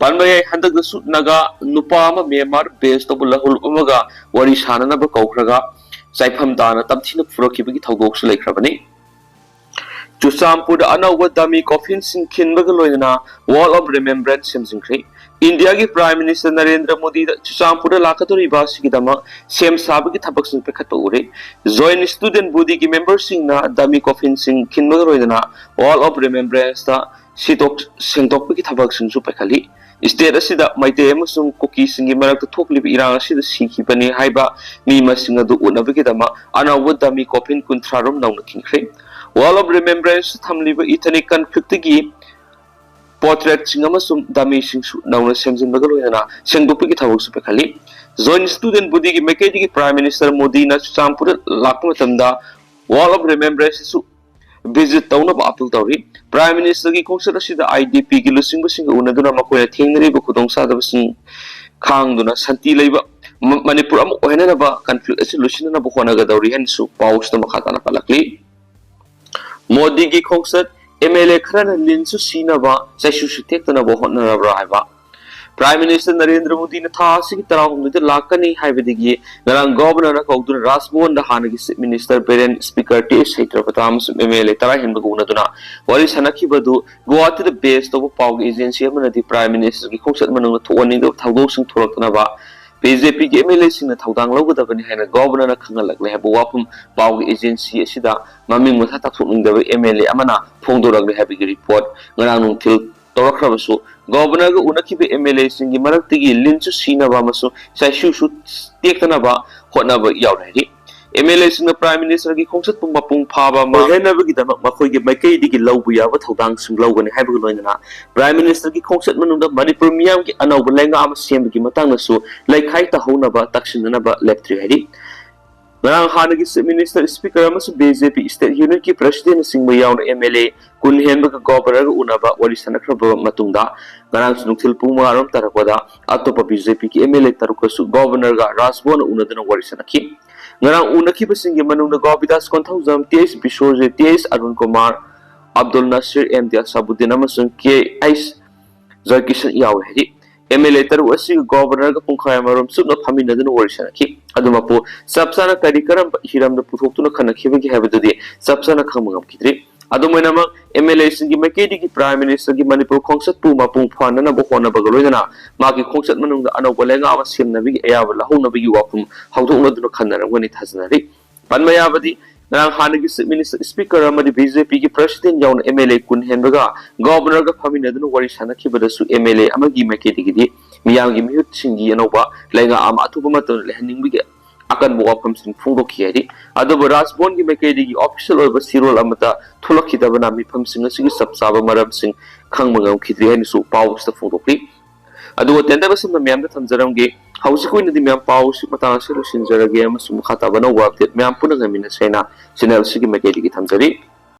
ꯄꯟꯕ ꯌꯥꯏ, ꯍꯟꯗꯛꯇꯁꯨ ꯅꯥꯒꯥ ꯅꯨꯄꯥ ꯑꯃ ꯃ꯭ꯌꯥꯟꯃꯥꯔ base ꯇꯧꯕ ꯂꯍꯨꯂꯨꯞ ꯑꯃꯒ ꯋꯥꯔꯤ ꯁꯥꯟꯅꯅꯕ ꯀꯧꯈ꯭ꯔꯒ ꯆꯥꯏꯐꯝ ꯇꯥꯅ ꯇꯝꯊꯤꯅ ꯐꯨꯔꯛꯈꯤꯕꯒꯤ ꯊꯧꯗꯣꯛꯁꯨ ꯂꯩꯈ꯭ꯔꯕꯅꯤ꯫ ꯆꯨꯔꯆꯥꯟꯄꯨꯔꯗ ꯑꯅꯧꯕ dummy coffinꯁꯤꯡ ꯈꯤꯟꯕꯒ ꯂꯣꯏꯅꯅ Wall of Remembrance ꯁꯦꯝꯖꯤꯟꯈ꯭ꯔꯦ꯫ ꯏꯟꯗꯤꯌꯥꯒꯤ Prime Minister ꯅꯔꯦꯟꯗ꯭ꯔ ꯃꯣꯗꯤꯗ ꯆꯨꯔꯆꯥꯟꯄꯨꯔꯗ ꯂꯥꯛꯀꯗꯧꯔꯤꯕ ꯑꯁꯤꯒꯤꯗꯃꯛ ꯁꯦꯝ ꯁꯥꯕꯒꯤ ꯊꯕꯛꯁꯤꯡ ꯄꯥꯏꯈꯠꯄ ꯎꯔꯦ꯫ Joint Student Bodyꯒꯤ memberꯁꯤꯡꯅ dummy coffinꯁꯤꯡ ꯈꯤꯟꯕꯒ ꯂꯣꯏꯅꯅ Wall of Remembranceꯇ ꯁꯤꯗꯣꯛ ꯁꯦꯡꯗꯣꯛꯄꯒꯤ ꯊꯕꯛꯁꯤꯡꯁꯨ ꯄꯥꯏꯈꯠꯂꯤ꯫ State ꯑꯁꯤꯗ ꯃꯩꯇꯩ ꯑꯃꯁꯨꯡ ꯀꯨꯀꯤꯁꯤꯡꯒꯤ ꯃꯔꯛꯇ ꯊꯣꯛꯂꯤꯕ ꯏꯔꯥꯡ ꯑꯁꯤꯗ ꯁꯤꯈꯤꯕꯅꯤ ꯍꯥꯏꯕ ꯃꯤ ꯃꯁꯤꯡ ꯑꯗꯨ ꯎꯠꯅꯕꯒꯤꯗꯃꯛ ꯑꯅꯧꯕ dummy coffin ꯀꯨꯟꯊ꯭ꯔꯥ ꯔꯣꯝ ꯅꯧꯅ ꯈꯤꯟꯈ꯭ꯔꯦ꯫ Wall of Remembrance ꯊꯝꯂꯤꯕ ethnic conflictꯒꯤ portraitꯁꯤꯡ ꯑꯃꯁꯨꯡ dummyꯁꯤꯡꯁꯨ ꯅꯧꯅ ꯁꯦꯝꯖꯤꯟꯕꯒ ꯂꯣꯏꯅꯅ ꯁꯦꯡꯗꯣꯛꯄꯒꯤ ꯊꯕꯛꯁꯨ ꯄꯥꯏꯈꯠꯂꯤ꯫ Joint Student Bodyꯒꯤ ꯃꯥꯏꯀꯩꯗꯒꯤ Prime Minister ꯃꯣꯗꯤꯅ ꯆꯨꯔꯆꯥꯟꯄꯨꯔꯗ ꯂꯥꯛꯄ ꯃꯇꯝꯗ Wall of Remembranceꯁꯨ visit ꯇꯧꯅꯕ appeal ꯇꯧꯔꯤ꯫ Prime Ministerꯒꯤ ꯈꯣꯡꯆꯠ ꯑꯁꯤꯗ IDPꯒꯤ ꯂꯨꯆꯤꯡꯕꯁꯤꯡꯒ ꯎꯅꯗꯨꯅ ꯃꯈꯣꯏꯅ ꯊꯦꯡꯅꯔꯤꯕ ꯈꯨꯗꯣꯡꯆꯥꯗꯕꯁꯤꯡ ꯈꯥꯡꯗꯨꯅ ꯁꯥꯟꯇꯤ ꯂꯩꯕ ꯃ-, ꯃꯅꯤꯄꯨꯔ ꯑꯃ ꯑꯣꯏꯍꯟꯅꯅꯕ conflict ꯑꯁꯤ ꯂꯣꯏꯁꯤꯟꯅꯅꯕ ꯍꯣꯠꯅꯒꯗꯧꯔꯤ ꯍꯥꯏꯅꯁꯨ ꯄꯥꯎ ꯑꯁꯤꯗ ꯃꯈꯥ ꯇꯥꯅ ꯄꯜꯂꯛꯂꯤ꯫ ꯃꯣꯗꯤꯒꯤ ꯈꯣꯡꯆꯠ, MLA ꯈꯔꯅ ꯂꯤꯟꯁꯨ ꯁꯤꯅꯕ, ꯆꯩꯁꯨꯁꯨ ꯇꯦꯛꯇꯅꯕ ꯍꯣꯠꯅꯔꯕ꯭ꯔꯥ ꯍꯥꯏꯕ꯫ Prime Minister ꯅꯔꯦꯟꯗ꯭ꯔ ꯃꯣꯗꯤꯅ ꯊꯥ ꯑꯁꯤꯒꯤ ꯇꯔꯥꯍꯨꯝꯗꯣꯏꯗ ꯂꯥꯛꯀꯅꯤ ꯍꯥꯏꯕꯗꯒꯤ ꯉꯔꯥꯡ Governorꯅ ꯀꯧꯗꯨꯅ ꯔꯥꯖ ꯚꯋꯟꯗ ꯍꯥꯟꯅꯒꯤ Chief Minister Biren, Speaker T S Satyabrata ꯑꯃꯁꯨꯡ MLA ꯇꯔꯥ ꯍꯦꯟꯕꯒ ꯎꯅꯗꯨꯅ ꯋꯥꯔꯤ ꯁꯥꯟꯅꯈꯤꯕ ꯑꯗꯨ ꯒꯨꯋꯥꯍꯥꯇꯤꯗ base ꯇꯧꯕ ꯄꯥꯎꯒꯤ agency ꯑꯃꯅꯗꯤ Prime Ministerꯒꯤ ꯈꯣꯡꯆꯠ ꯃꯅꯨꯡꯗ ꯊꯣꯛꯍꯟꯅꯤꯡꯗꯕ ꯊꯧꯗꯣꯛꯁꯤꯡ ꯊꯣꯛꯂꯛꯇꯅꯕ BJPꯒꯤ MLAꯁꯤꯡꯅ ꯊꯧꯗꯥꯡ ꯂꯧꯒꯗꯕꯅꯤ ꯍꯥꯏꯅ Governorꯅ ꯈꯪꯍꯜꯂꯛꯂꯦ ꯍꯥꯏꯕ ꯋꯥꯐꯝ ꯄꯥꯎꯒꯤ agency ꯑꯁꯤꯗ ꯃꯃꯤꯡ ꯃꯊꯥ ꯇꯥꯛꯊꯣꯛꯅꯤꯡꯗꯕ MLA ꯑꯃꯅ ꯐꯣꯡꯗꯣꯔꯛꯂꯦ ꯍꯥꯏꯕꯒꯤ report ꯉꯔꯥꯡ ꯅꯨꯡꯊꯤꯜ ꯇꯧꯔꯛꯈ꯭ꯔꯕꯁꯨ, Governorꯒ ꯎꯅꯈꯤꯕ MLAꯁꯤꯡꯒꯤ ꯃꯔꯛꯇꯒꯤ ꯂꯤꯟꯁꯨ ꯁꯤꯅꯕ ꯑꯃꯁꯨꯡ ꯆꯩꯁꯨꯁꯨ ꯇꯦꯛꯇꯅꯕ ꯍꯣꯠꯅꯕ ꯌꯥꯎꯔꯦ ꯍꯥꯏꯔꯤ꯫ MLAꯁꯤꯡꯅ Prime Ministerꯒꯤ ꯈꯣꯡꯆꯠꯄꯨ ꯃꯄꯨꯡ ꯐꯥꯕ ꯑꯃ ꯑꯣꯏꯍꯟꯅꯕꯒꯤꯗꯃꯛ ꯃꯈꯣꯏꯒꯤ ꯃꯥꯏꯀꯩꯗꯒꯤ ꯂꯧꯕ ꯌꯥꯕ ꯊꯧꯗꯥꯡꯁꯤꯡ ꯂꯧꯒꯅꯤ ꯍꯥꯏꯕꯒ ꯂꯣꯏꯅꯅ Prime Ministerꯒꯤ ꯈꯣꯡꯆꯠ ꯃꯅꯨꯡꯗ ꯃꯅꯤꯄꯨꯔ ꯃꯤꯌꯥꯝꯒꯤ ꯑꯅꯧꯕ ꯂꯩꯉꯥꯛ ꯑꯃ ꯁꯦꯝꯕꯒꯤ ꯃꯇꯥꯡꯗꯁꯨ ꯂꯩꯈꯥꯏ ꯇꯥꯍꯧꯅꯕ ꯇꯛꯁꯤꯟꯅꯅꯕ ꯂꯦꯞꯇ꯭ꯔꯤ ꯍꯥꯏꯔꯤ꯫ ꯉꯔꯥꯡ ꯍꯥꯟꯅꯒꯤ Chief Minister, Speaker ꯑꯃꯁꯨꯡ BJP State Unitꯀꯤ Presidentꯅꯆꯤꯡꯕ ꯌꯥꯎꯅ MLA ꯀꯨꯟ ꯍꯦꯟꯕꯒ Governorꯒ ꯎꯅꯕ ꯋꯥꯔꯤ ꯁꯥꯟꯅꯈ꯭ꯔꯕ ꯃꯇꯨꯡꯗ, ꯉꯔꯥꯡꯁꯨ ꯅꯨꯡꯊꯤꯜ ꯄꯨꯡ ꯃꯉꯥ ꯔꯣꯝ ꯇꯥꯔꯛꯄꯗ ꯑꯇꯣꯞꯄ BJPꯒꯤ MLA ꯇꯔꯨꯛꯀꯁꯨ Governorꯒ ꯔꯥꯖ ꯚꯋꯟꯗ ꯎꯅꯗꯨꯅ ꯋꯥꯔꯤ ꯁꯥꯟꯅꯈꯤ꯫ ꯉꯔꯥꯡ ꯎꯅꯈꯤꯕꯁꯤꯡꯒꯤ ꯃꯅꯨꯡꯗ Gopidas Konthoujam, T H Biswajit, T H Arun Kumar, Abdul Nasir, M D Asabudin ꯑꯃꯁꯨꯡ ꯀꯦ ꯑꯩꯆ ꯖꯣꯏꯀꯤꯁꯟ ꯌꯥꯎꯏ ꯍꯥꯏꯔꯤ꯫ MLA ꯇꯔꯨꯛ ꯑꯁꯤꯒ Governorꯒ ꯄꯨꯡꯈꯥꯏ ꯑꯃꯔꯣꯝ ꯆꯨꯞꯅ ꯐꯝꯃꯤꯟꯅꯗꯨꯅ ꯋꯥꯔꯤ ꯁꯥꯟꯅꯈꯤ꯫ ꯑꯗꯨꯃꯛꯄꯨ ꯆꯞ ꯆꯥꯅ ꯀꯔꯤ ꯀꯔꯝꯕ ꯍꯤꯔꯝꯗ ꯄꯨꯊꯣꯛꯇꯨꯅ ꯈꯟꯅꯈꯤꯕꯒꯦ ꯍꯥꯏꯕꯗꯨꯗꯤ ꯆꯞ ꯆꯥꯅ ꯈꯪꯕ ꯉꯝꯈꯤꯗ꯭ꯔꯤ꯫ ꯑꯗꯨꯝ ꯑꯣꯏꯅꯃꯛ, MLAꯁꯤꯡꯒꯤ ꯃꯥꯏꯀꯩꯗꯒꯤ Prime Ministerꯒꯤ ꯃꯅꯤꯄꯨꯔ ꯈꯣꯡꯆꯠꯄꯨ ꯃꯄꯨꯡ ꯐꯥꯅꯅꯕ ꯍꯣꯠꯅꯕꯒ ꯂꯣꯏꯅꯅ ꯃꯥꯒꯤ ꯈꯣꯡꯆꯠ ꯃꯅꯨꯡꯗ ꯑꯅꯧꯕ ꯂꯩꯉꯥꯛ ꯑꯃ ꯁꯦꯝꯅꯕꯒꯤ ꯑꯌꯥꯕ ꯂꯧꯍꯧꯅꯕꯒꯤ ꯋꯥꯐꯝ ꯍꯧꯗꯣꯛꯅꯗꯨꯅ ꯈꯟꯅꯔꯝꯒꯅꯤ ꯊꯥꯖꯅꯔꯤ꯫ ꯄꯟꯕ ꯌꯥꯕꯗꯤ, ꯉꯔꯥꯡ ꯍꯥꯟꯅꯒꯤ Chief Minister, Speaker ꯑꯃꯗꯤ BJPꯒꯤ President ꯌꯥꯎꯅ MLA ꯀꯨꯟ ꯍꯦꯟꯕꯒ Governorꯒ ꯐꯝꯃꯤꯟꯅꯗꯨꯅ ꯋꯥꯔꯤ ꯁꯥꯟꯅꯈꯤꯕꯗꯁꯨ MLA ꯑꯃꯒꯤ ꯃꯥꯏꯀꯩꯗꯒꯤꯗꯤ ꯃꯤꯌꯥꯝꯒꯤ ꯃꯤꯍꯨꯠꯁꯤꯡꯒꯤ ꯑꯅꯧꯕ ꯂꯩꯉꯥꯛ ꯑꯃ ꯑꯊꯨꯕ ꯃꯇꯝꯗ ꯂꯩꯍꯟꯅꯤꯡꯕꯒꯤ ꯑꯀꯟꯕ ꯋꯥꯐꯝꯁꯤꯡ ꯐꯣꯡꯗꯣꯛꯈꯤ ꯍꯥꯏꯔꯤ꯫ ꯑꯗꯨꯕꯨ ꯔꯥꯖꯚꯣꯟꯒꯤ ꯃꯥꯏꯀꯩꯗꯒꯤ ꯑꯣꯐꯤꯁꯤꯌꯦꯜ ꯑꯣꯏꯕ ꯆꯦꯔꯣꯜ ꯑꯃꯠꯇ ꯊꯣꯛꯂꯛꯈꯤꯗꯕꯅ ꯃꯤꯐꯝꯁꯤꯡ ꯑꯁꯤꯒꯤ ꯆꯞ ꯆꯥꯕ ꯃꯔꯝꯁꯤꯡ ꯈꯪꯕ ꯉꯝꯈꯤꯗ꯭ꯔꯤ ꯍꯥꯏꯅꯁꯨ ꯄꯥꯎ ꯑꯁꯤꯗ ꯐꯣꯡꯗꯣꯛꯂꯤ꯫ ꯑꯗꯨꯒ ꯇꯦꯟꯗꯕ ꯁꯝꯅ ꯃꯌꯥꯝꯗ ꯊꯝꯖꯔꯝꯒꯦ꯫ ꯍꯧꯖꯤꯛꯀꯤ ꯑꯣꯏꯅꯗꯤ ꯃꯌꯥꯝ ꯄꯥꯎ ꯑꯁꯤ ꯃꯇꯥꯡ ꯑꯁꯤꯗ ꯂꯣꯏꯁꯤꯟꯖꯔꯒꯦ ꯑꯃꯁꯨꯡ ꯃꯈꯥ ꯇꯥꯕ ꯑꯅꯧꯕ ꯑꯞꯗꯦꯠ ꯃꯌꯥꯝ ꯄꯨꯟꯅ ꯉꯥꯏꯃꯤꯟꯅꯁꯦ ꯍꯥꯏꯅ ꯆꯦꯅꯦꯜ ꯑꯁꯤꯒꯤ ꯃꯥꯏꯀꯩꯗꯒꯤ ꯊꯝꯖꯔꯤ꯫